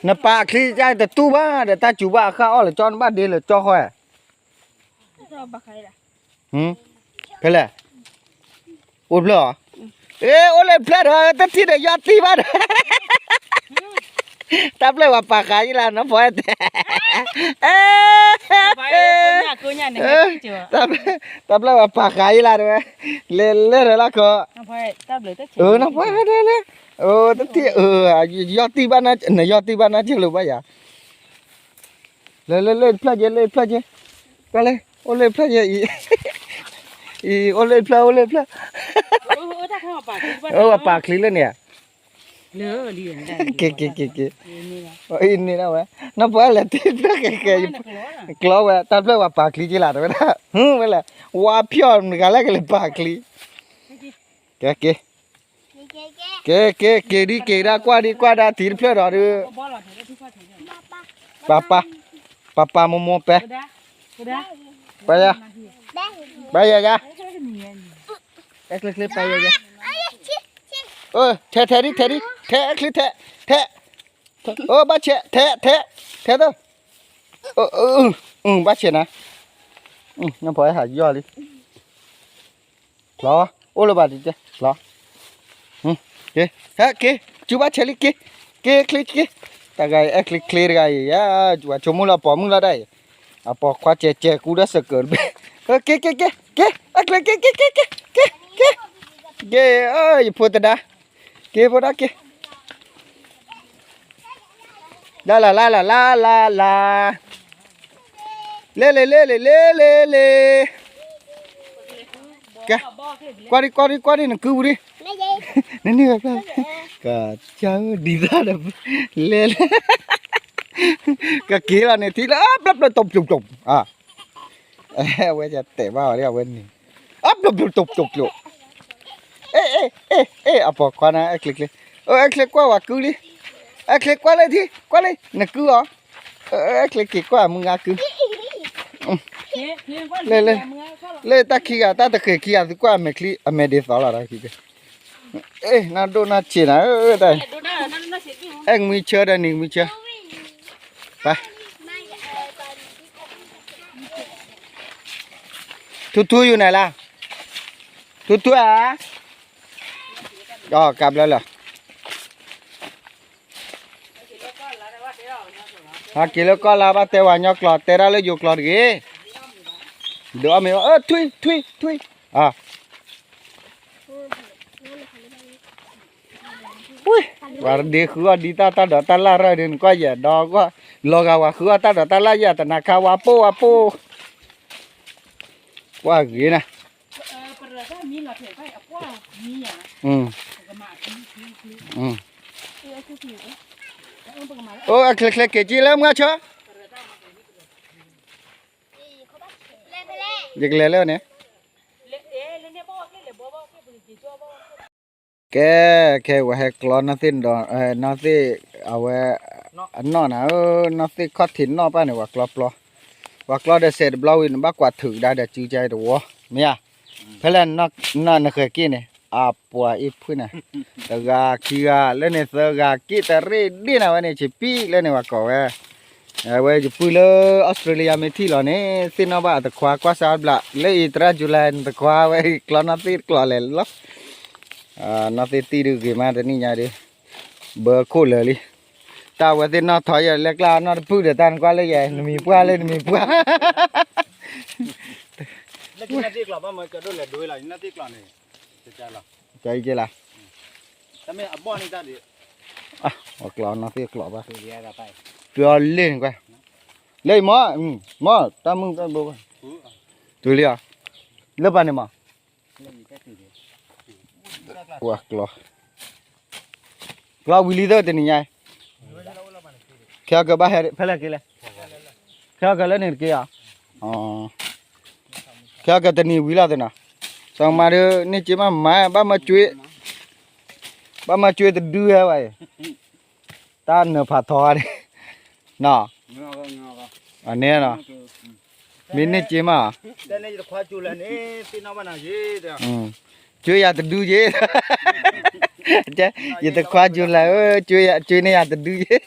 နပာ်ချံတတူၢ်ဘၣ်ဒီး တၢ်စူၤဘၣ်အဃၢ်အီၣ်လၢကၠီ နဘၣ်ဒ့လၢကၠီဃီ, ဖဲလဲၣ်, အိၣ်ဖျၢၣ်အီၤ, အ့ အိၣ်လၢဖျၢၣ်ဒီး တထံၣ်ဒီးယီၢ်တံၢ်ဘၣ်ဒီး, တၢ်ဖျၢၣ်ပှၤပာ်ဃာ်ယံလၢနီၢ်ဖီ, တၢ်ဖျၢ�်ပှၤပာ်ဃာ်ယံလၢတဲဝဲ, လဲၤလဲၤဒီးလၢခီ, နီၢ်ဖီ, တထံၣ်, ယီၢ်တံၢ်ဘၣ်, နယီၢ်တံၢ်ဘၣ်နၤကၢၤလၢၤဘၣ်ယၤ, လၢလၢလၢတဖျၢၣ်ကဲ လၢတဖျၢၣ်ကဲ, ကွၢ်လၢ, အိၣ်လၢတဖျၢၣ်ကဲအံၤ, အံၤ အိၣ်လၢတဖျၢၣ် အိၣ်လၢတဖျၢၣ်, ပှၤပာ်ချံလၢန့ၣ်ဧါ, က့ၤက့ၤက့ၤက့ၤ, အံၤန့ၣ်ဒၣ်ဝဲ, နီၢ်ဖီလဲၤတ့တဖျၢၣ်ကဲကဲ, ကျီဝဲ တၢ်တဖျၢၣ်ပှၤပာ်ချံက့လၢ်တဲဝဲဒၣ်, ဝဲလဲၣ်, ဝါဖျီၣ်နကလဲၤကလဲၤပာ်ချံ, ကဲက့ၤ က့ၤက့ၤက့ၤဒ်က့ၤဒၣ်ကွၢ်ဒ်ကွၢ်ဒၣ်ထံတဖျၢၣ်ဒီးဒုး, ပၢ်ပၢ်, ပၢ်ပၢ်မိၢ်မိၢ်ပဲ, ပၢ်ယၤ, ပၢ်ယၤယၤ, အဲချ့ချ့ပၢ်ယၤယၤ, ထဲထဲဒ်ထဲဒ်, ထဲအဲချ့ထဲ, ထဲ, အိၣ်ဘၣ်ဆဲး, ထဲထဲ, ထဲသိး, ဘၣ်ဆဲးနၤ, နဖီဟးယီၢ်လံ လီၤ, အိၣ်လၢၤဘၣ်တကဲ, လီၤ, က့ၤ, က့ၤ, စူၤဘၣ်ဆဲးလံ က့ၤ, က့ၤချ့က့ၤ, တၢ်ဂၤအံၤ အဲချ့ချ့တဂၤအံၤ ယၤ, ဝဲဆိကမိၣ်လၢအပိာ်မုၣ်လီၤဒၣ်အံၤ, အပိာ်ခွါစဲးစဲးကူဒီးစကၢၤတဘ့ၣ်, က့ၤက့ၤက့ၤ, က့ၤ, အဲချ့က့ၤက့ၤက့ၤက့ၤ, က့ၤ, ယဖိသဒါ, က့ၤဖိဒါက့ၤ လၢလၢလၢလၢလၢလၢလၢ, လဲလဲလဲလဲလဲလဲလဲ, ကဲ, ကွၢ်ဒံကွၢ်ဒံကွၢ်ဒံ နကုၢ်ပူၤဒံ, နန့ၢ်ဝဲဖျၢၣ်, ကစၢ်ဧၢ ဒ်သိးဒီး, လဲလဲ, ကက့ၤလီၤန့ၣ်ထံလၢ ပျီပျီတိာ်ပျိာ်ပျိာ်, အဝဲတဲဘၣ်အီၤဒ်အဝဲန့ၣ်, အပျီပျီတိာ်ပျိာ်ပျိာ်, အ့ အ့ အ့ အ့ အပိာ်ခွါနၤ အဲချ့ချ့, အဲချ့ကွၢ်ဝဲကုၢ်လံ, အဲချ့ကွၢ်လၢထံ ကွၢ်လံ နကုၢ်အီၤ, အဲချ့က့ၤကွၢ်မုၢ်ဂၤကုၢ်, လၢ လၢ လၢတၢ်ခံဂၤ တၢ်တဃဲၤခံဂၤ သုကွၢ်အမဲာ်ချံ အမဲာ်ဒ်သိးလီၤဒီးခံက့, အဲ နၢ်ဒိၣ်နၢ်ဆံးနၤဧၢ တၢ်, အဲၣ်မံဆၢဒီးနံၤမံဆၢ, ပ ထူထူယူၤနၤလၢ, ထူထူဧါ, ကးဘျၢလၢ ဟးက့ၤလၢကီၢ်လါ ဘၣ်တဲဝဲညီကျိာ် တဲဒၣ်လၢယိၤကျိာ်တဂ့ၤ, ဒုးအီၣ်မ့ၤ ထွံၣ် ထွံၣ် ထွံၣ်, ဝဲတဒ့ဃုအီၣ်ဒံးတၢ် တၢ်ဒိးတၢ်လၢ်ရၢ်ဒုး နကွၢ်ယဲၢ်ဒီးကွၢ်, လီၤဂာ်ဝဲဃုအီၣ်တၢ်ဒိးတၢ်လၢ်ယဲၢ် တနၤခါဝါပိၢ်ဝါပိၢ်, ကွၢ်ဂ့ၤနၤ အိၣ်အချ့ချ့က့ၤက့ၤလၢမုၢ်ဆၢ, ယကလဲၤလၢန့ၣ်, ကဲ ခဲဝဲဟဲကျီနီၢ်သ့ၣ်ဒီး နီၢ်သ့ၣ် အဝဲ အနီၢ်နၤဧၢ, နီၢ်သ့ၣ်ခီၣ်ထံးနီၢ်ပၢ်န့ၣ် ပှၤကျီပျီ, ပှၤကျီဒီးစဲးတဘျီဝံၤ နဘၣ်ကွၢ်ထုးကဒါဒီးစုကါတဝီ, မ့ၢ်ဧါ, ဖဲလဲၣ် နဃဲၤက့ၤန့ၣ် အပှၤအ့ၣ်ဖှံန့ၣ်, တဂၤခံဂၤ လၢန့ၣ်သၢဂၤက့ၤတရ့ၣ်ဒ့ၣ်နၤဝဲန့ၣ် ဆံးပံၣ်လၢန့ၣ် ပှၤကိးဝဲ အဝဲယပုၢ်လၢ Australia မ့ၢ်ထံၣ်လီၤန့ၣ် သ့ၣ်နီၣ်ဘၣ်အတခွါကွၢ်စးဘျး လၢအံၤသရၣ် July နတခွါဝဲ ကျီနီၢ်သ့ၣ်တကျိာ်လဲၣ်လီၤ, နီၢ်သ့ၣ်တံၢ်ဒုးဂ့ၤမးတနံၣ်ညါဒုး, ဘၢခိၣ်လၢာ်လံ, တၢ်ဝဲသ့ၣ်နီၣ်ထီၣ်ယဲၢ်လဲၣ်ကျါနီၢ်တဖုၣ်ဒီးတၢ်နကွၢ်လၢယဲၢ် နမံၤပှၢ်လၢနမံၤပှၢ် လၢကနီၢ်သ့ၣ်ကျိာ်ဘၣ်မၢကဒိၣ်လဲၤဒိလီၤ နီၢ်သ့ၣ်ကျိာ်န့ၣ်, ကဲလီၤ, တမ့ၢ်အဘီၣ်န့ၣ်တၢ်ဒုး, အကျိာ်နီၢ်သ့ၣ်ကျိာ်ဘၣ်, ကျီလ့ၣ်န့ၣ်ကွၢ်, လၢအံၤမ့ၢ်, မ့ၢ် တၢ်မုၣ်တၢ်ဘိဘၣ်, တုၤလံဧါ, လၢပၢ်န့ၣ်မး ပှၤကျီ, ကျီဝံၤလံသၢတနံၤညါ, ခဲအကဘၣ်ဟဲဖဲလဲၣ်က့ၤလဲၣ်, ခဲအကလၢန့ၣ်တက့ၢ်ဧါ, ခဲအကတနံၤဝံၤလီၤသ့ၣ်နီၤ, စီၤမါဒုး န့ၢ်က့မးမၤ ဘၣ်မၢကွ့, ဘၣ်မၢကွ့တဒုဟဲဝဲအံၤ, တၢ်နၢၤဖးထီန့ၣ်, နီၤ, အန့ၣ်နီၤ, မ့ၢ်န့ၢ်က့မး, ကွ့ယၤတဒုယ့, ယတခွါကၠူလဲၣ်ဧၢ, ကွ့န့ၢ်ယၤတဒုယ့,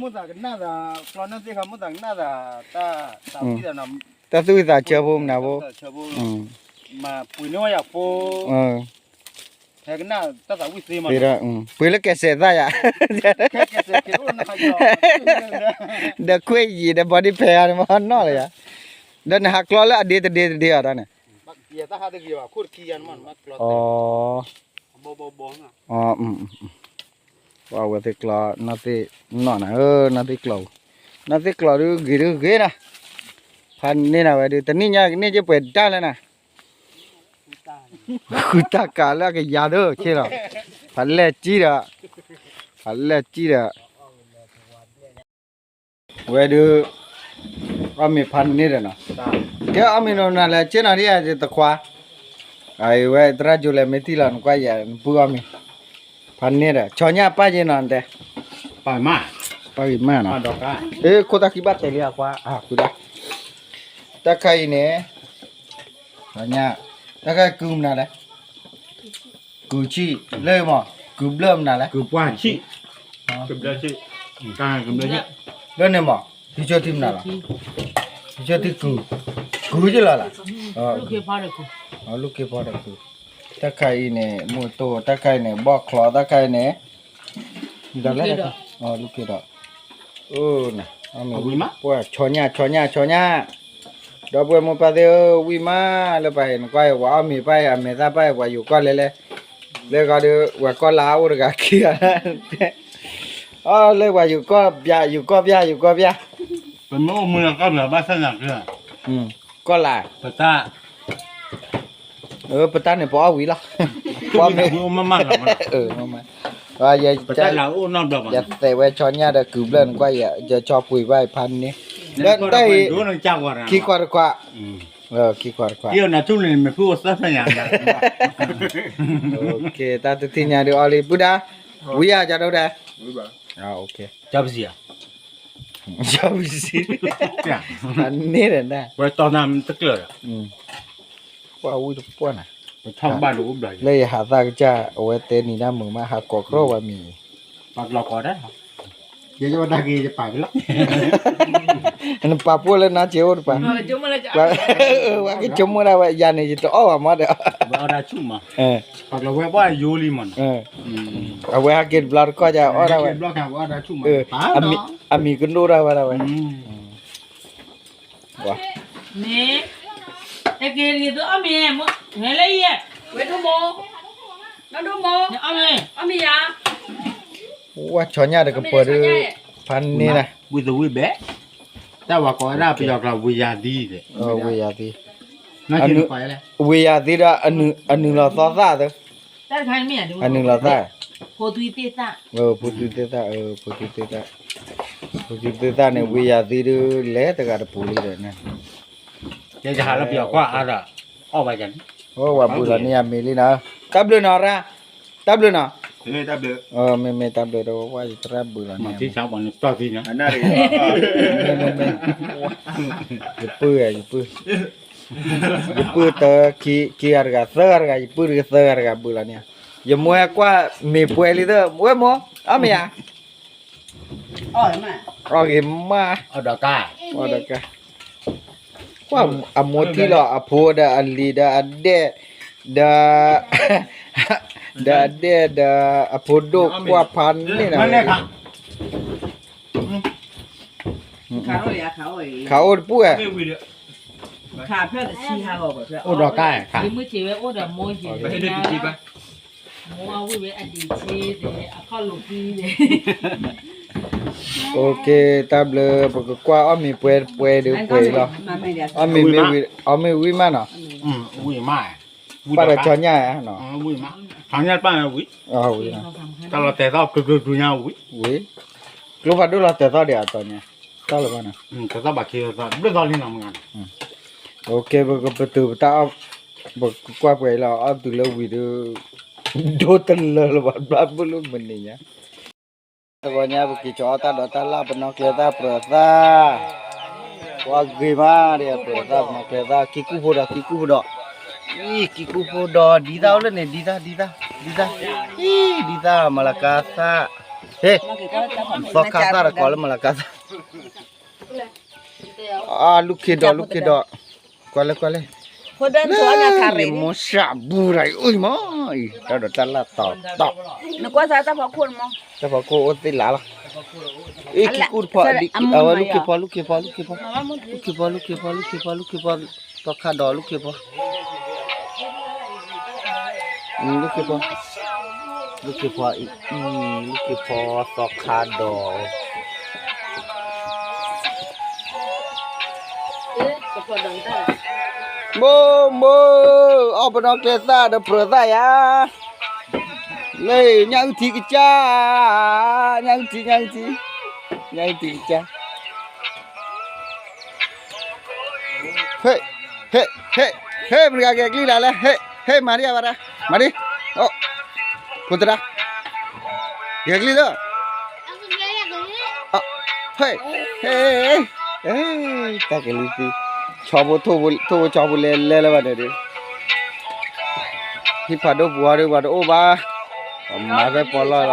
မိၢ်သးကနၣ်သး, ကျီနၢ်သ့ၣ်ခါ မိၢ်သးကနၣ်သး, တၢ်သူၣ်ဝံၣ်သးဆၢဖိမနုၤဖိ, ပှ့ၤလၢကဲးစဲးသၣ်ယၤ, ဒီးခွ့ယံာ်ဒီး body ဖဲးဂၤန့ၣ်မ့ၢ်နီၢ်လၢယၤ, ဒီးနဟးကျီလၢအဒ့တဒ့တဒ့အီၤတၢ်န့ၣ်, အ ပှၤဝဲသ့ၣ်ကျီ နီၢ်သ့ၣ်နီၢ်နၤဧၢ, နီၢ်သ့ၣ်ကျီ, နီၢ်သ့ၣ်ကျီဒုးဂ့ၤဒုးဂ့ၤနၤ, ဖးန့ၢ်နၤဝဲဒုး တနံၣ်ညါကန့ၢ်က့ပှဲၤတၢ်လၢနၤ, ဃုတၢ်ကးလၢအကယၤဒိၣ်ဆ့လီၤ, ဖးလဲၢ်ကံဒီး, ဖးလဲၢ်ကံဒီး ဝဲဒုး, အီၣ်မ့ၤဖးန့ၢ်ဒီးနီၤ, ကဲအီၣ်မ့ၤနီၤနၤလဲၣ် ဆ့နီၤဒ်ယတခွါ, အဝဲသရၣ်ကၠိလဲၤမ့ၢ်ထံၣ်လီၤ နကွၢ်ယၤ နပုၢ်အီၣ်မ့ၤ, ဖးန့ၢ်ဒီး ဆီညၣ်ပၢ်ယ့နီၤတဲ, ပၢ်ဂ့ၤမးနီၤ, အ့ ခိၣ်တၢ်ခံဘၣ်တဲာ်လံအခွါ, ဃုဒၣ်, တၢ်ခါအံၤန့ၣ်, ဆီညၣ်, တၢ်ခါကုမနုၤလဲၣ် ကုၢ်ဆံၣ်, လၢမး, ကုၢ်ဘျၢၣ်မနုၤလဲၣ်, ကုၢ်ပှၢ်ဆံၣ်, ကုၢ်ဘျၢၣ်ဆံၣ်, လၢန့ၣ်မး, ထံဆၢထံမနုၤလီၤ, ထံဆၢထံကုၢ်, ကုၢ်ကလီလီၤ, လူၢ်ခ့ဖီဒီးကုၢ်, တၢ်ခါအံၤန့ၣ် မူတိၢ်, တၢ်ခါအံၤန့ၣ် ဘီၣ်ချီ, တၢ်ခါအံၤန့ၣ် လူၢ်ခ့ဒီး, အိၣ်နၤ, ဆီညၣ်, ဆီညၣ်, ဆီညၣ်, ဒီပုၢ်ဝဲၢ်မိၢ်ပၢ်သ့ၣ်ဧၢ, ဝံၣ်မးလၢပှၤဟ့ၣ်နကွၢ်အံၤ ပှၤအီၣ်မ့ၤပၢ်အံၤ အမဲာ်သၣ်ပၢ်အံၤ ပှၤယူၤကီၢ်လဲၣ်လဲၣ်, လၢဂီၤဒီး ပှၤကီၢ်လါအိၣ်တဂၤခံဂၤ, အီၣ်လၢပှၤယူၤကီၢ်ပျး ယူၤကီၢ်ပျး ယူၤကီၢ်ပျး, ပမ့ၢ်အိၣ်မူလၢကီၢ်ပျးဘၣ်ဆၣ်သနာ်က့, ကီၢ်လါ, ပတၢ် ပတၢ်န့ၣ် ပအီၣ်ဝံၤလီၤ, ပအီၣ်မ့ၤ, ယသဲးဝဲဆီညၣ်ဒီးကုၢ်ဘျၢၣ်နကွၢ်ယၤ, ယဆီပှ့ၤဘၣ်ဖးန့ၢ်, ဒီးတၢ်အံၤ, ခံခွါတခွါ, ခံခွါတခွါ, တၢ်တထံၣ်ညါဒုးအီၣ်လံ ပုၢ်ဒၣ်, ဝံၤဧါ ကဒိၣ်ဒၣ်, ကပစံးဧါ ယဝံၤစံ, အန့ၣ်ဒီးန, ဝဲတီနၢ်တကျၢၢ်ဒီး, ပှၢ်ဝံၣ်တပှၢ်နၤ, လၢယဟးသၣ်ကစၢ် အဝဲတဲနံၤဒၣ်မုာ်မး ဟးကိးကြီဝဲမံၤ, ပာ်ကျီကီးဒၣ်, ယဲယဝဲတၢ်က့ၤယပာ်က့ၤလီၤ, နပာ်ဖှိၣ်လၢနါစ့အိၣ်တပၤ, ဝဲကဆိကမိၣ်ဒၣ်ဝဲ ယၤန့ၣ် ယတအီၣ်ဘၣ်မးဒီး, ပာ်ကျီဝဲပှၢ်ယိလံမးနီၤ, အဝဲဟဲက့ၤတဘျီတခီၣ်ယအီၣ်ဒၣ်ဝဲ, အမံၤကဒိၣ်ဒၣ်ဝဲဒၣ်ဝဲ, မ့ၢ်, တက့ၤလံသိအီၣ်မ့ၤ, ဟဲလၢယဲ, ဝဲဒိၣ်မး, အီၣ်မ့ၤ, ဝဲဆီညၣ်တကပၤဒီး, ဖးန့ၢ်နၤ, ဝံသဝံဘဲ, တၢ်ဝဲကိးဝဲဒၣ်ပယီၤကျိာ် ဝံယၤသံ, ဝံယၤသံ, ဝံယၤသံဒီး, အနုာ်လီၤသီသၣ်သၢ, အနုာ်လီၤသၣ်, ဖိသွံသ့ၣ်သၣ်, ဖိသွံသ့ၣ်သၣ်, ဖိသွံသ့ၣ်သၣ်န့ၣ် ဝံယၤသံဒုး လဲၤတဂၤတပူၤလံဒီး, ယဲယဟးလၢပယီၤကွၢ်အါဒီး, အီၣ်ဘၣ်ယၤန့ၣ်, ဝဲဘုလီၤန့ၢ်ယမ့ၤလံနီၤ, တၢ်ဘျုးနီၤရၣ်, တၢ်ဘျုးနီၤ, မ့မ့ၢ်တၢ်ဘျုးဒီး ဝဲယသရၣ်ဘုလီၤန့ၢ်, ယပုၢ်ဧါ ယပုၢ်, ယပုၢ်တခံဂၤတဂၤ သၢဂၤတဂၤ ယပုၢ်တဂၤသၢဂၤတဂၤဘုလီၤန့ၢ်, ယမိၢ်ဟဲကွၢ်မ့ၤပှဲၤလံသၢ, ဝဲမိၢ်, အီၣ်မ့ၤဧါ, အီၣ်ဂ့ၤမး, ကွၢ်အမိၢ်ထံၣ်လီၤ အဖိဒီးအလံၤဒီးအဒဲၣ်, ဒီး, ဒီးအဒဲၣ်ဒီး, အဖိဒိၣ်ကွၢ်ဖးန့ၣ်နီၤ, ခးအိၣ်တပူၤဧါ, အိၣ်ဒီးကါ, တၢ်ဘျုး ပကကွၢ်အီၣ်မ့ၤပှဲၤပှဲၤဒီးပှဲၤလီၤ, အီၣ်မ့ၤဝံၤမးနီၤ, ပၢ်ဒီးဆီညၣ်, ဝံၤ, တၢ်လီၤတဲာ်သီၣ်ကကျူၤကကျူၤညါဝံၤ, ဝံၤ, ကျိဖးဒိၣ်လီၤတဲာ်သီၣ်ဒံးအတီၤညါ, တၢ်လၢဘၣ်နီၤ, တဲာ်သီၣ်ဘၣ်ခံသီၣ် ဘျုးသီၣ်လံနီၤမုၢ်ဂၤနီၤ, ပကပတုာ်ပတၢ်အီၣ်, ပကကွၢ်ပှဲၤလီၤ အီၣ်တုၤလၢဝံၤဒီး, ဒိတလၢလၢၤဘၣ် ဘျါဘုလၢမုၢ်နံၤညါ တဂီၤညါ ပက့ၤကၠီအီၣ်တၢ်ဒီးတၢ်လၢပနီၢ်ကျဲသၣ်ပြၢၤသၣ်, ပှၤဂ့ၤမးဒီးပြၢၤသၣ်ပနီၢ်ကျဲသၣ် ကံကူၣ်ဖိဒီး ကံကူၣ်ဖိဒီး, အံၤ ကံကူၣ်ဖိဒီး ဒ်သၣ်အိၣ်လၢန့ၣ် ဒ်သၣ် ဒ်သၣ်, အံၤ ဒ်သၣ် မလၤကၤသၣ်, ဟ့ၣ်, သီခါသၣ်တကိးလၢမလၤကၤသၣ်, အလူၢ်ခ့ဒီး လူၢ်ခ့ဒီး, ကွၢ်လဲၣ် ကွၢ်လဲၣ်, လၢယမိၢ်စၢ်ဘူရၤအံၤ အိၣ်အံၤမးအံၤ တၢ်ဒီးတၢ်လၢတီၤတီၤ, တၢ်ဖီခိၣ်အိၣ်သ့ၣ်လၢ်လီၤ, အံၤ ကံကူၣ်တဖီ, အဝဲလူၢ်ခ့ဖီ လူၢ်ခ့ဖီ လူၢ်ခ့ဖီ, လူၢ်ခ့ဖီ လူၢ်ခ့ဖီ လူၢ်ခ့ဖီ လူၢ်ခ့ဖီ, သီခါဒီးလူၢ်ခ့ဖီ လူၢ်ခ့ဖီ, လူၢ်ခ့ဖီအံၤ, လူၢ်ခ့ဖီသီခါဒီး, မိၢ်မိၢ်, အီၣ်ပနီၢ်ကျဲသၣ်ဒီးပြၢၤသၣ်ယၤ, လၢညၣ်အုၣ်ထံကစၢ်, ညၣ်အုၣ်ထံ ညၣ်အုၣ်ထံ, ညၣ်အုၣ်ထံကစၢ် ဟ့ၣ်, ဟ့ၣ်, ဟ့ၣ်, ဟ့ၣ် မတၤဂၤက့ၤကလံၣ်ဒၣ်လဲၣ်, ဟ့ၣ်, ဟ့ၣ် မၤဒံးအဝဲဒၣ်, မၤဒံး, အိၣ်, ဖိသရၣ်, က့ၤကလံၣ်လၢ, ဟ့ၣ်, ဟ့ၣ်, တၢ်ကလံၤသံ, ဆီဖိ, ထိၣ်ဖိဆီဖိလဲၤလဲၤလၢၤဘၣ်န့ၣ်ဒီး, ဟံၣ်ဖးဒိၣ်ပူၤအီၤဒီး ပှၤတအိၣ်ဘၣ်, ပှၤမၤဖဲပီလီၢ်လီၤ.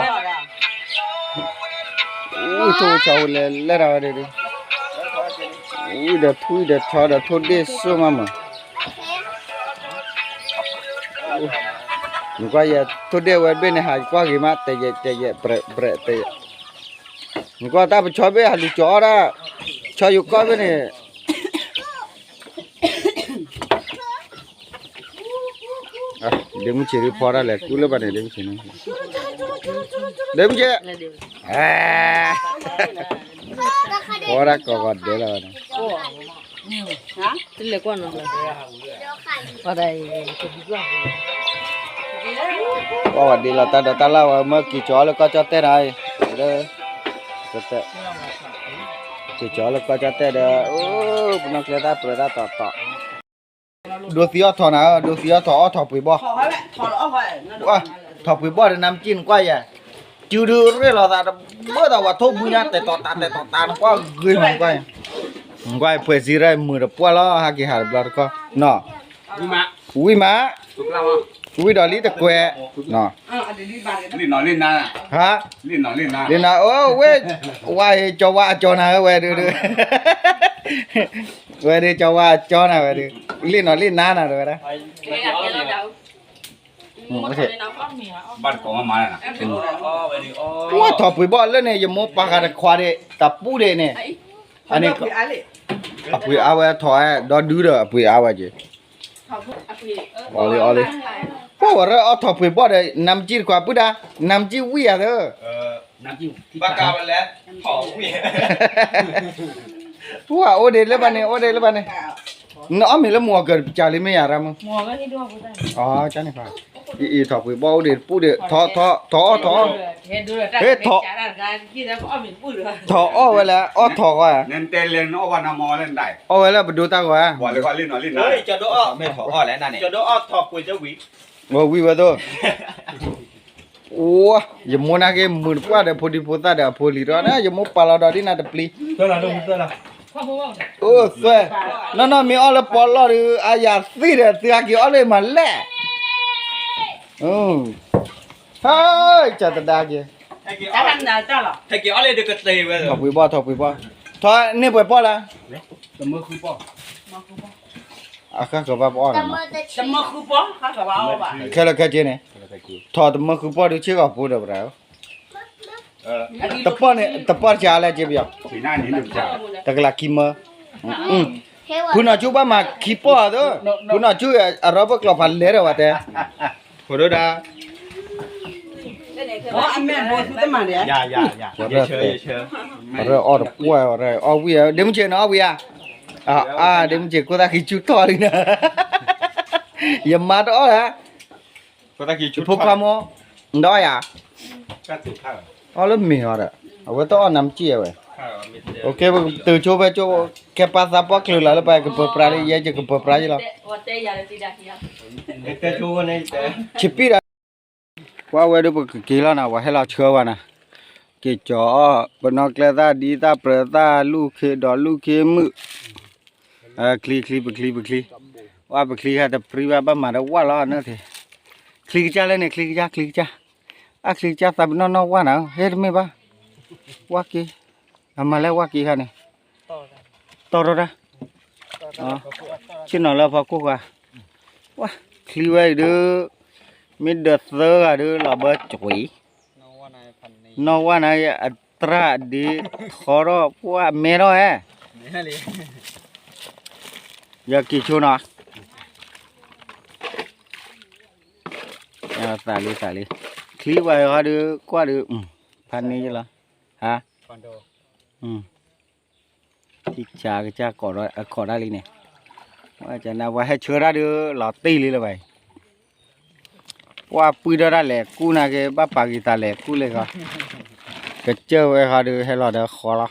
အိၣ်ထိၣ်ဝဲဆီဖိလဲၤလဲၤတၢ်ဝဲဒၣ်ဒီး, ဝံၣ်ဒီးထွံၣ်ဒီးဆီဒီးထိၣ်ဒ့ၣ်စိမးမး, နကွၢ်ယဲ ထိၣ်ဒ့ၣ်ဝဲတဘ့ၣ်န့ၣ် ဟးကွၢ်ဂ့ၤမး တဲယဲၢ်တဲယဲၢ် ပြဲးပြဲးတဲယဲၢ်, နကွၢ်တၢ်ပဆီဘ့ၣ်ဟးလူၤကၠီအီၣ်ဒၣ်, ဆီယိၤကီၢ်ဘ့ၣ်န့ၣ် ဒ့မုၢ်ဆ့ၣ်ဒုးဖီတၢ်လဲၤကူလၢဘၣ်န့ၣ် ဒ့မုၢ်ဆ့ၣ်န့ၣ်, ဒ့မုၢ်ဆ့ၣ်, ဖီတၢ်ကိးဂီၤဒဲးလီၤန့ၣ်, ကိးဂီၤဒဲးလီၤတၢ်ဒီးတၢ်လၢ်ဝဲမ့ၢ်က့ၤကၠီလၢကီၢ်ကၠီၣ်တဲၣ်နီၤ, က့ၤကၠီလၢကီၢ်ကၠီၣ်တဲၣ်ဒီး, ပနီၢ်ကျဲသၣ်ပြၢၤတၢ်တီတီ ဒိးသံအီၣ်ထီၣ်နၤ, ဒိးသံအီၣ်ထီၣ်အီၣ်ထီၣ်ပှ့ၤဘီၣ်, ထီၣ်ပှ့ၤဘီၣ်ဒီးနၤမ့ၢ်က့ၤနကွၢ်ယဲၢ်, စုဒုးရ့ၣ်လီၤသးတဘၣ်ဒီး ဝဲထိၣ်ဘှံးနၤ တဲာ်တီၤတၢ် တဲာ်တီၤတၢ် နကွၢ်ဂ့ၤမးကွၢ်, နကွၢ်ပှဲၤစံးရၣ်မုာ်တပှၢ်လီၤ ဟဲက့ၤဟးတဘျီတခီၣ်, နီၤ, ဝံၤမး, ဝံၤဒီးလံတကွဲး, နီၤ, ဟါ, လံနၤ, အိၣ်ဝဲ, ဝါဟ့ကၠီဝါအကၠီနၤဝဲဒုးဒုး, ဝဲဒုးကၠီဝါအကၠီနၤဝဲဒုး, လံနီၤလံနၤနၤတဝဲဒၣ် ပှၢ်ထီၣ်ပှ့ၤဘီၣ်လၢန့ၣ် ယမိၢ်ပာ်ဃာ်တခွးဒံး တပူၤဒံးန့ၣ်, အန့ၣ်, အပှ့ၤအါဝဲထီၣ်ဒီဒုဒီးအပှ့ၤအါဝဲက့ၤ, အီလံအီလံ, ပှၢ်ဝဲရၢၣ်အီၣ်ထီၣ်ပှ့ၤဘီၣ်ဒီး နါမကၠံတခွးပုၢ်ဒၣ်, နါမကၠံဝံၣ်ယၤသၢ ပှၢ်အိၣ်ဒံးလၢဘၣ်န့ၣ် အိၣ်ဒံးလၢဘၣ်န့ၣ်, နအီၣ်မ့ၤလၢမုၢ်အီၤကၢၤတပစၢ်လံမ့ၢ်ယၤရၢၢ်မုၢ်, အန့ၣ်, အံၤထီၣ်ပှ့ၤဘီၣ်အိၣ်ဒံးတပူၤဒံး, ထီၣ်အီၣ်ထီၣ်အီၣ်, ဟဲထီၣ်, ထီၣ်အီၣ်ဝဲလၢအီၣ်ထီၣ်ဂီၢ်, အီၣ်ဝဲလၢပဒိတၢ်ဂီၢ်, ဝံၤဝဲသိး အိ ယမိၢ်နာ်က့မုာ်တပှၢ်ဒီးဖိဒံဖိသၣ်ဒီးအဖိလံၤဒီး ယမိၢ်ပာ်လီၤဒီးဒ်နၤတပျံၤ, အိ သွဲ, နီၢ်နီၢ်မ့ၢ်အီၣ်လၢပီလီၢ်ဒီး အယၤသံဒီးသုဟဲက့ၤအီၣ်လၢမၤလဲၣ်, ဟဲ, ကၢ်တဒါက့ၤ, ထီၣ်ပှ့ၤဘီၣ် ထီၣ်ပှ့ၤဘီၣ်, ထီၣ်န့ၢ်ပှဲၤပီၣ်လၢ အဃၣ်ကဘၣ်ပအီၣ်ဒီးနီၤ, ခဲလၢာ်ခဲဆ့န့ၣ်, ထီၣ်တမၢဃုပီၣ်ဒုးဆ့ၣ်ကီးဖိဒီးပတၢ်, တပီၣ်န့ၣ် တပီၣ်တကးလၢက့ပယီၤ, တကလးခံမၢ, ဖုနီၢ်ဆူဘၣ်မၤခံပီၣ်အသိး, ဖုနီၢ်ဆူအရီဘၢၣ်ကျီၤဖးလဲၢ်ဒီးဝဲတဲ, ဖိဒိၣ်ဒၣ် ရၢၢ်အီၣ်တပှၢ် အီၣ်ဝံၣ်ဧါ, ဒ့မုၢ်ဆ့ၣ်နီၤ အီၣ်ဝံၣ်ဧါ, အါ ဒ့မုၢ်ဆ့ၣ်ကိၢ်သၣ်ခံဆူထီၣ်လံနၤ, ယမါတအီၣ်ဧါ, ယဖိခွါမီၤ, နတအီၣ်ဧါ, အီၣ်လၢမ့ၤအီၤဒီး, အဝဲတအီၣ်နါမ့ၢ်ကံၣ်ဝဲ, ပတုၤဆိဖဲကၠိ ခဲပာ်သးပီၣ်ချုးလီၤလၢပှၤကပၢၤပြးလံ ယဲယကပၢၤပြးယလီၤ, ဆံးပံၣ်ဒီး ပှၤဝဲဒၣ်ပကက့ၤလီၤနၤ ပှၤဟဲလီၤဆှၢဝဲနၤ, က့ၤကၠီၤအီၣ် ပနီၣ်ကျဲသၣ်ဒ်သၣ်ပြၢၤသၣ်လူၢ်ခ့ဒီးလူၢ်ခ့မုၣ်, ချံချံပချံပချံ, ဝဲပချံဟဲတပြံဘၣ် ဘၣ်မၤတဝၣ်လီၤနၢ်သ့, ချံကစၢ်လၢန့ၣ် ချံကစၢ် ချံကစၢ်, အချံကစၢ်သးပနီၣ်နီၣ်ဝၣ်နၤ ဟဲတမ့ၢ်ဘၣ်, ဝၣ်က့ၤ, အမၤလၢဝၣ်က့ၤခါန့ၣ် တီၢ်ထီၣ်တၢ်, ဆ့ၣ်နီၤလၢဖီခိၣ်ဃာ်, ဝၣ်, ချံဝဲအံၤဒုး, မ့ၢ်ဒၢးသၢဂၤဒုး လီၤဘၢကွံာ်, နီၢ်ဝၣ်နၤ အတြၢ်ဒ့ထီထီၣ် ပှၢ်မဲထီၣ်ဧါ, ယက့ၤဆိနီၤ, သးလံသးလံ, ချံဝဲဟီဒုး ကွၢ်ဒုး, ဖးန့ၢ်ယလီၤ, ဟါ ထံဆးကစၢ် အခီၣ်ဒၣ်လံန့ၣ်, ပှၤဟဲဆှၢတၢ်ဒုး လီၤတံၢ်လံလၢၤဘၣ်အံၤ, ပှၢ်ပှံၢ်ထီၣ်တၢ်လဲၤကူၣ်နာ်က့ ဘၣ်ပာ်က့ၤသးလဲၤကူၣ်လၢဃီ, ကစၢၢ်ဝဲဃီဒုး ဟဲလီၤဒီးဃီလီၤ,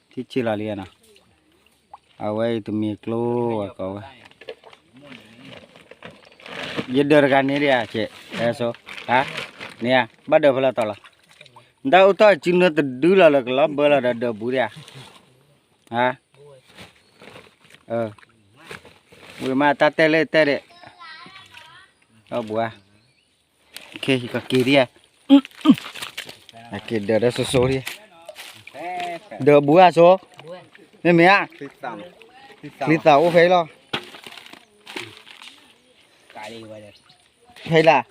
ထံဆံးလီၤလံနီၤ, အဝဲအံၤတမံၤကျိဝဲကိးဝဲ ယဒၢးတဂၤန့ၣ်ဒံးဧါ, ကဲ, ဟဲစိ, ဟါ, န့ၣ်ဧါ, ဘၣ်ဒၢးဖဲလဲၣ်တီၤလီၤ, နတၢ်အိၣ်ထီၣ်စုနၢတဒုလီၤလၢကလီၤဘၢလီၤဒီးဒၢးဘူးဒံးဧါ, ဟါ, ဝံၤမးတၢ်တဲလၢတဲဒံး, ဒီးဘူးဧါ, ကက့ၤဒံးဧါ, က့ၤဒၢးဒီးစိစိဒံး, ဒၢးဘူးဧါစိ, မ့မ့ၢ်ဧါ, ချံသးအိၣ်ဖဲအံၤလီၤ ဖဲလၢ်,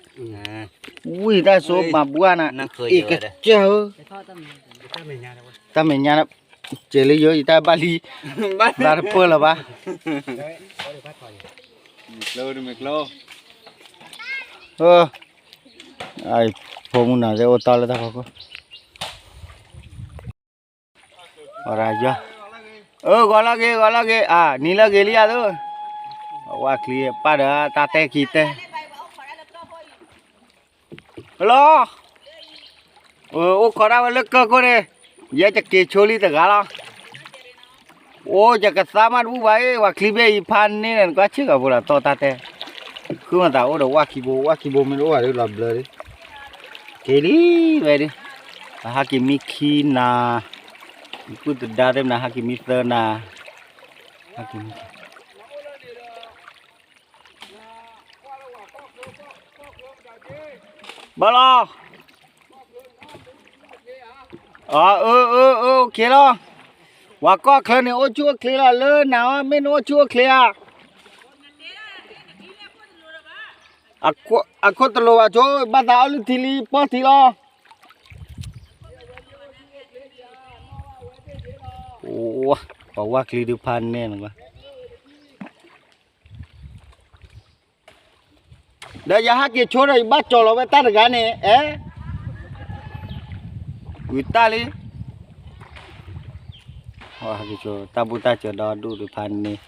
ဝံၣ်တၢ်စိမၤဘှါနၤ, အ့ၣ်ကစၢၢ်ဧၢ, တၢ်မဲာ်ညါ, စဲးလၢယိယတၢ်ဘၣ်လံ, ဘၣ်တပၢၢ်လၢၤဘၣ်, ဖိမုၣ်နီၤသ့ၣ်အိၣ်တီလၢတၢ်ဖီခိၣ် အရၤယီၤ, အၢ ဂီၤလီၤဂ့ၤ ဂီၤလီၤဂ့ၤ အါ နံၤလၢဂ့ၤလံယၤသိး, ဝဲချံပၢ်ဒီးတၢ်တဲခံတဲ, လီၤ, အိၣ်ခိးဒၣ်ဝဲလၢကၢၢ်ခိၣ်န့ၣ်, ယဲယက့ၤဆိလံတဂၤလီၤ, အိၣ်ယကသါမးတဘူၣ်ဘၣ်အံၤ ဝဲချံဘ့ၣ်အံၤဖးန့ၢ်န့ၣ် နကွၢ်ဆ့ၣ်ကီးဖိလီၤ တီၢ်တၢ်တဲ, ဃုမၤသးအိၣ်ဒီးဝၣ်ခံဘိ, ဝၣ်ခံဘိမ့ၢ်တအိၣ်ဘၣ်ဒီးလီၤဘျၢဒု, က့ၤလံဝဲဒု, ပဟးက့ၤမံခံနၤ, ယပုၢ်သဒါသ့ၣ်မနၤဟးက့ၤမံသၢနၤ, ဟးက့ၤမံ ဘၣ်လီၤ, အၢ အၢ အၢ အၢ အိၣ်ခ့လီၤ, ပှၤကီၢ်ချၢန့ၣ် အိၣ်ဆူၣ်အိၣ်ချ့လီၤ, လၢနၤအီၤ မ့ၢ်နအိၣ်ဆူၣ်အိၣ်ချ့ဧါ, အခိၣ်တလိၤဘၣ်ဆိ ဘၣ်သးအီလုၢ်ထံလံ ပီၢ်ထံလီၤ, ပှၤဝၣ်ချံဒုးဖးန့ၢ်နကွၢ် ဒီးယဟးက့ၤဆိဒီး ယဘၣ်ကၠီၤလီၤဝဲတၢ်တဂၤန့ၣ် အဲ, ဝံၤတၢ်လံ, ဟဲက့ၤဆိ တၢ်ဘူၣ်တၢ်စၢၤဒီဒူၣ်ဒုးဖးန့ၢ်,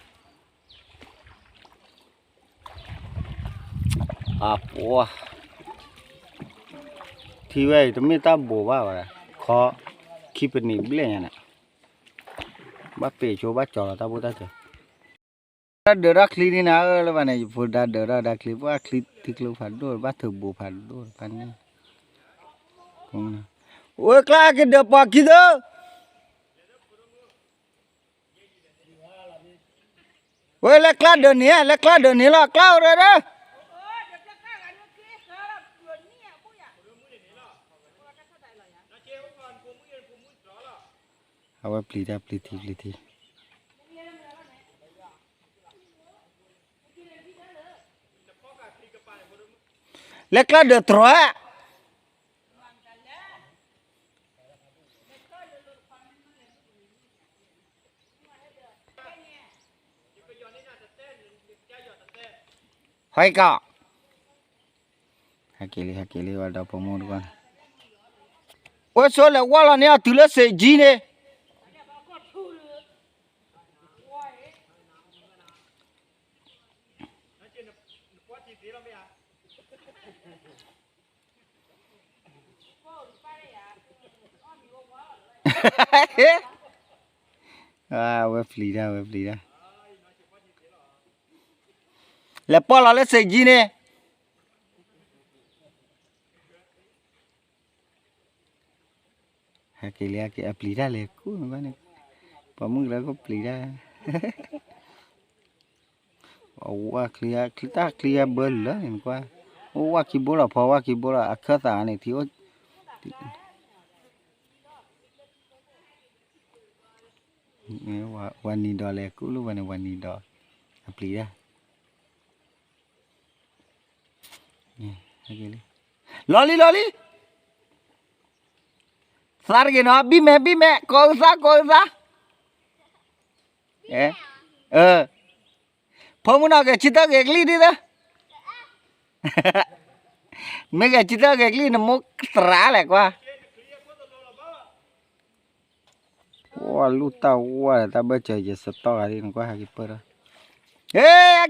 အပှၤ, ထံဝဲအံၤ တမ့ၢ်တၢ်ဘိးဘၣ်ဝဲဒၣ်, ခီ, ခံပနံးဘျဲၣ်ညါန့ၣ်, ဘၣ်ပ့ၤဆိ ဘၣ်ကၠီၤလီၤတၢ်ဘူၣ်တၢ်စၢၤ တၢ်ဒၢးထီၣ်ချံန့ၣ်နၤဧၢ လၢဘၣ်န့ၣ် ယဖိဒါဒၢးထီၣ်ဒါချံ ပှၤချံထံကျိဖးဒိၣ် ဘၣ်ထုးဘူးဖးဒိၣ်တဖၣ်န့ၣ်, ဝဲကျါက့ၤဒၢးပှၤခံသၢ, ဝဲလဲၤကျါဒၢးန့ၣ် လဲၤကျါဒၢးန့ၣ်လီၤ ကျါအိၣ်ရၢဒၢး အဝဲပျံၤတၢ်ပျံၤထံပျံၤထံ, လဲၤကျါဒၢးတြီၤဧါ, ဟဲကီး, ဟဲက့ၤလံ ဟဲက့ၤလံ ဝဲဒီဖိမုၣ်တဂၤန့ၣ်, အိၣ်ဆိးလဲၤဝီလီၤန့ၢ်အီၤတုၤလၢစ့းကၠံန့ၣ် ဝဲပျံၤတၢ် ဝဲပျံၤတၢ်, လဲၤပီၢ်လီၤလၢစ့းကၠံန့ၣ် ဟဲက့ၤလံ ဟဲက့ၤ အပျံၤတၢ်လဲၤကူၣ်န့ၣ်, ပှၤမုၣ်ကလၢကပျံၤတၢ်, အဝဲချံ ချံတၢ်ချံအဘၢလၢာ်န့ၣ်ကွၢ်, အိၣ်ဝဲခံဘိလီၤ ဖီဝဲခံဘိလီၤ အခၢၣ်သးန့ၣ် ထံအိၣ် ဝဲနံၤဒီးလဲၤကူၣ်လၢဝဲန့ၣ် ဝဲနံၤဒီး အပျံၤတၢ် လီၤလံ လီၤလံ, သးတဂ့ၤနီၤ ဘံၣ်မဲာ် ဘံၣ်မဲာ် ကိးအုၣ်သး ကိးအုၣ်သး, ဖိမုၣ်နီၤ ဂဲၤဆံတၢ်ဂဲၤကလံၢ်ဒ်သၢ, မ့ၢ်ဂဲၤဆံတၢ်ဂဲၤကလံၢ် နမိၢ်သရၣ်လဲၣ်ကွၢ် ဝဲလူၢ်တၢ်ဝါဒီး တၢ်ဘၢၣ်စၢၤယစတီၢ်ဂၤဒ်နကွၢ် ဟဲက့ၤပၢၢ်ထီၣ်, ဟဲ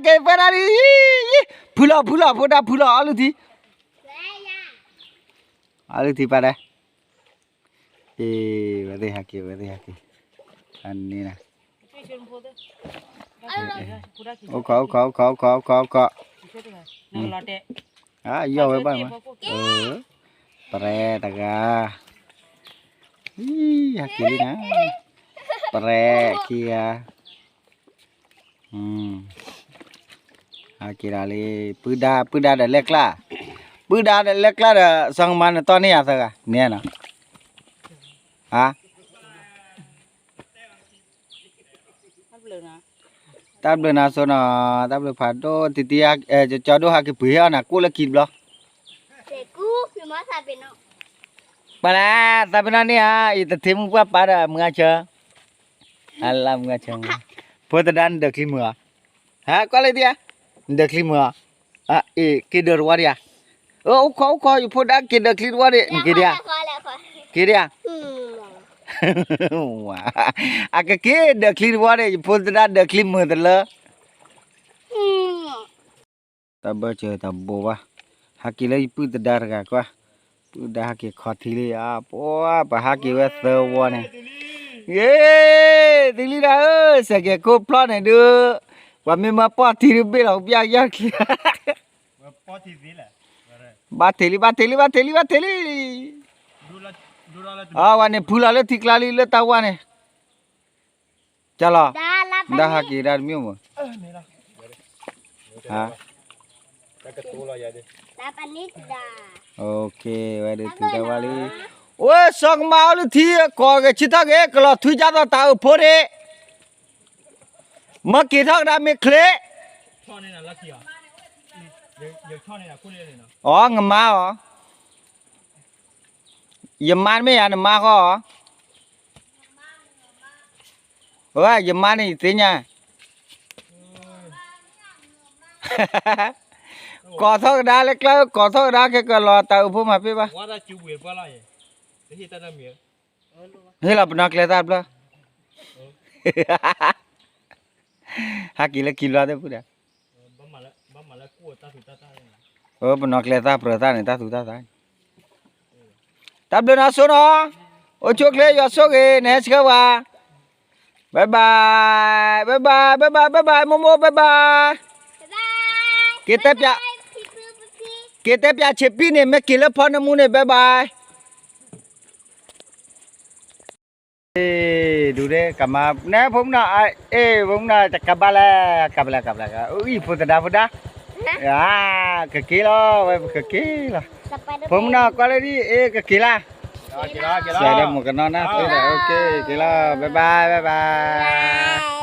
က့ၤပၢၢ်ထီၣ်ဒ်, ဖုလီၤ ဖုလီၤ ဖိဒါဖုလီၤ အီလုၢ်ထံ, အီလုၢ်ထံပၢ်ဒဲး, အ့ ဝဲသ့ၣ်ဟဲက့ၤ ဝဲသ့ၣ်ဟဲက့ၤ, အန့ၣ်, အိၣ်ခိး အိၣ်ခိး အိၣ်ခိး အိၣ်ခိး အိၣ်ခိး အိၣ်ခိး အယီၢ်ဝဲဘၣ်မး, ပရဲတဂၤ, ဟဲက့ၤလံနၤ, ပရဲခံဂၤ, ဟဲက့ၤဒၣ်လံ, ပုၢ်ဒါ ပုၢ်ဒါဒီးလဲၤကျါ, ပုၢ်ဒါဒီးလဲၤကျါဒီး စီၤကမါနတီၢ်န့ၢ်ယၤသၢဂၤ န့ၣ်နီၤ, ဟါ တၢ်ဘျုးနၤစိနီၤ, တၢ်ဘျုးဖးဒိၣ်တံၢ်တံၢ်, ကၠီဒိၣ်ဟးက့ၤပှ့ၤအီၣ်နၤ ကိၣ်လၢခံတဘျီ, ပှၤလၢ သးပ့ၤနီၣ်န့ၣ်ဧါ, ယတထံမုၢ်ပှၢ်ပာ်ဒီးမုၢ်ဂၤဆၢ, အလၢမုၢ်ဂၤဆၢ, ဖိသဒါနဒၢးချံမုာ်ဧါ, ဟဲကွၢ်လၢဒံဧါ, နဒၢးချံမုာ်ဧါ, အ့ က့ၤဒၢးတဝီဒံဧါ, အိၣ်ခိး အိၣ်ခိး ယဖိဒါက့ၤဒၢးချံတဝီဒံး နက့ၤဒံဧါ, က့ၤဒံဧါ အကက့ၤဒၢးချံတဝီန့ၣ် ယဖိသဒါဒၢးချံမုာ်တလၢ, တၢ်ဘၢၣ်စၢၤတၢ်ဘိးဘၣ်, ဟဲက့ၤလၢယပုၢ်သဒါတဂၤကွၢ်, ပုၢ်ဒါဟဲက့ၤခီထံလံဧါ, ပှၤ ပှၤဟဲက့ၤဝဲသၢဝီန့ၣ်, ယ့, သံလံဒၣ်ဧၢ, စဲးကဲးခိၣ်ဖျီၣ်န့ၣ်ဒုး, ပှၤမ့ၢ်မၢပီၢ်ထံဒုးဘ့ၣ်လီၤ ပျၢ်ယၢ်ချံ ဘၣ်တ့ၢ်လံ ဘၣ်တ့ၢ်လံ ဘၣ်တ့ၢ်လံ ဘၣ်တ့ၢ်လံ. အဝဲန့ၣ်ဖုလီၤလၢထံကျါလံ လၢတၢ်ဝါန့ၣ် ကလီၤ. ဒၣ်ဟးက့ၤဒၣ်တမံၤမ့ၢ် ဝဲဒၣ်တုၤတၢ်ဝါလံ. အိၣ်စီၤကမါအိၣ်လၢထံ ကိးဂဲၤဆံထီၣ်ဂ့ၤ ကလီၤထွံကၢ်သိးတၢ်အုးဖိန့ၣ် မၢက့ၤထီၣ်ကဒါမ့ၢ်ချ့. အီ နမါအီၤ, ယမါတမ့ၢ်ယၤ နမါဃီအီၤ, ယမါန့ၣ်ယသ့ၣ်ညါ, ကိးထီၣ်ကဒါလၢကျါ ကိးထီၣ်ကဒါ ခဲကလီၤတၢ်အုးဖိမၤပ့ၢ်ဘၣ်, ဟ့ၣ်လီၤပနီၢ်ကျဲသၣ်တဖျၢၣ်, ဟဲက့ၤလၢခံဘျီသ့ၣ်ဖုဒီး ပနီၢ်ကျဲသၣ်ပြၢၤသၣ်န့ၣ် တၢ်သူတၢ်သၣ်, တၢ်ဘျုးနီၢ်ဆိနီၤ, အိၣ်ဆူၣ်အိၣ်ချ့ယွၤဆိၣ်ဂ့ၤ နဟဲဆှၢဝဲ, bye bye, bye bye, bye bye, bye bye, မိၢ်မိၢ် bye bye, က့ၤတဲပၠး, က့ၤတဲပၠးဆံးပံၣ်န့ၣ် မ့ၢ်က့ၤလၢဖီနမူန့ၣ် bye bye. ဒုးဒဲကမၤနဲ ဖိမုၣ်နီၤ, အ့ၣ် ဖိမုၣ်နီၤ တကဘၣ်လဲၣ်, ကဘၣ်လဲၣ် ကဘၣ်လဲၣ်, အံၤ ဖိသဒါ ဖိဒါ, ကက့ၤလီၤ ဝဲပကက့ၤလီၤ, ဖိမုၣ်နီၤ ကွၢ်လၢဒ်အ့ၣ် ကက့ၤလၢ်, စဲးဒီးမုၣ်ကနီၤနၢ်သ့ဒီး က့ၤလီၤ bye bye, bye bye.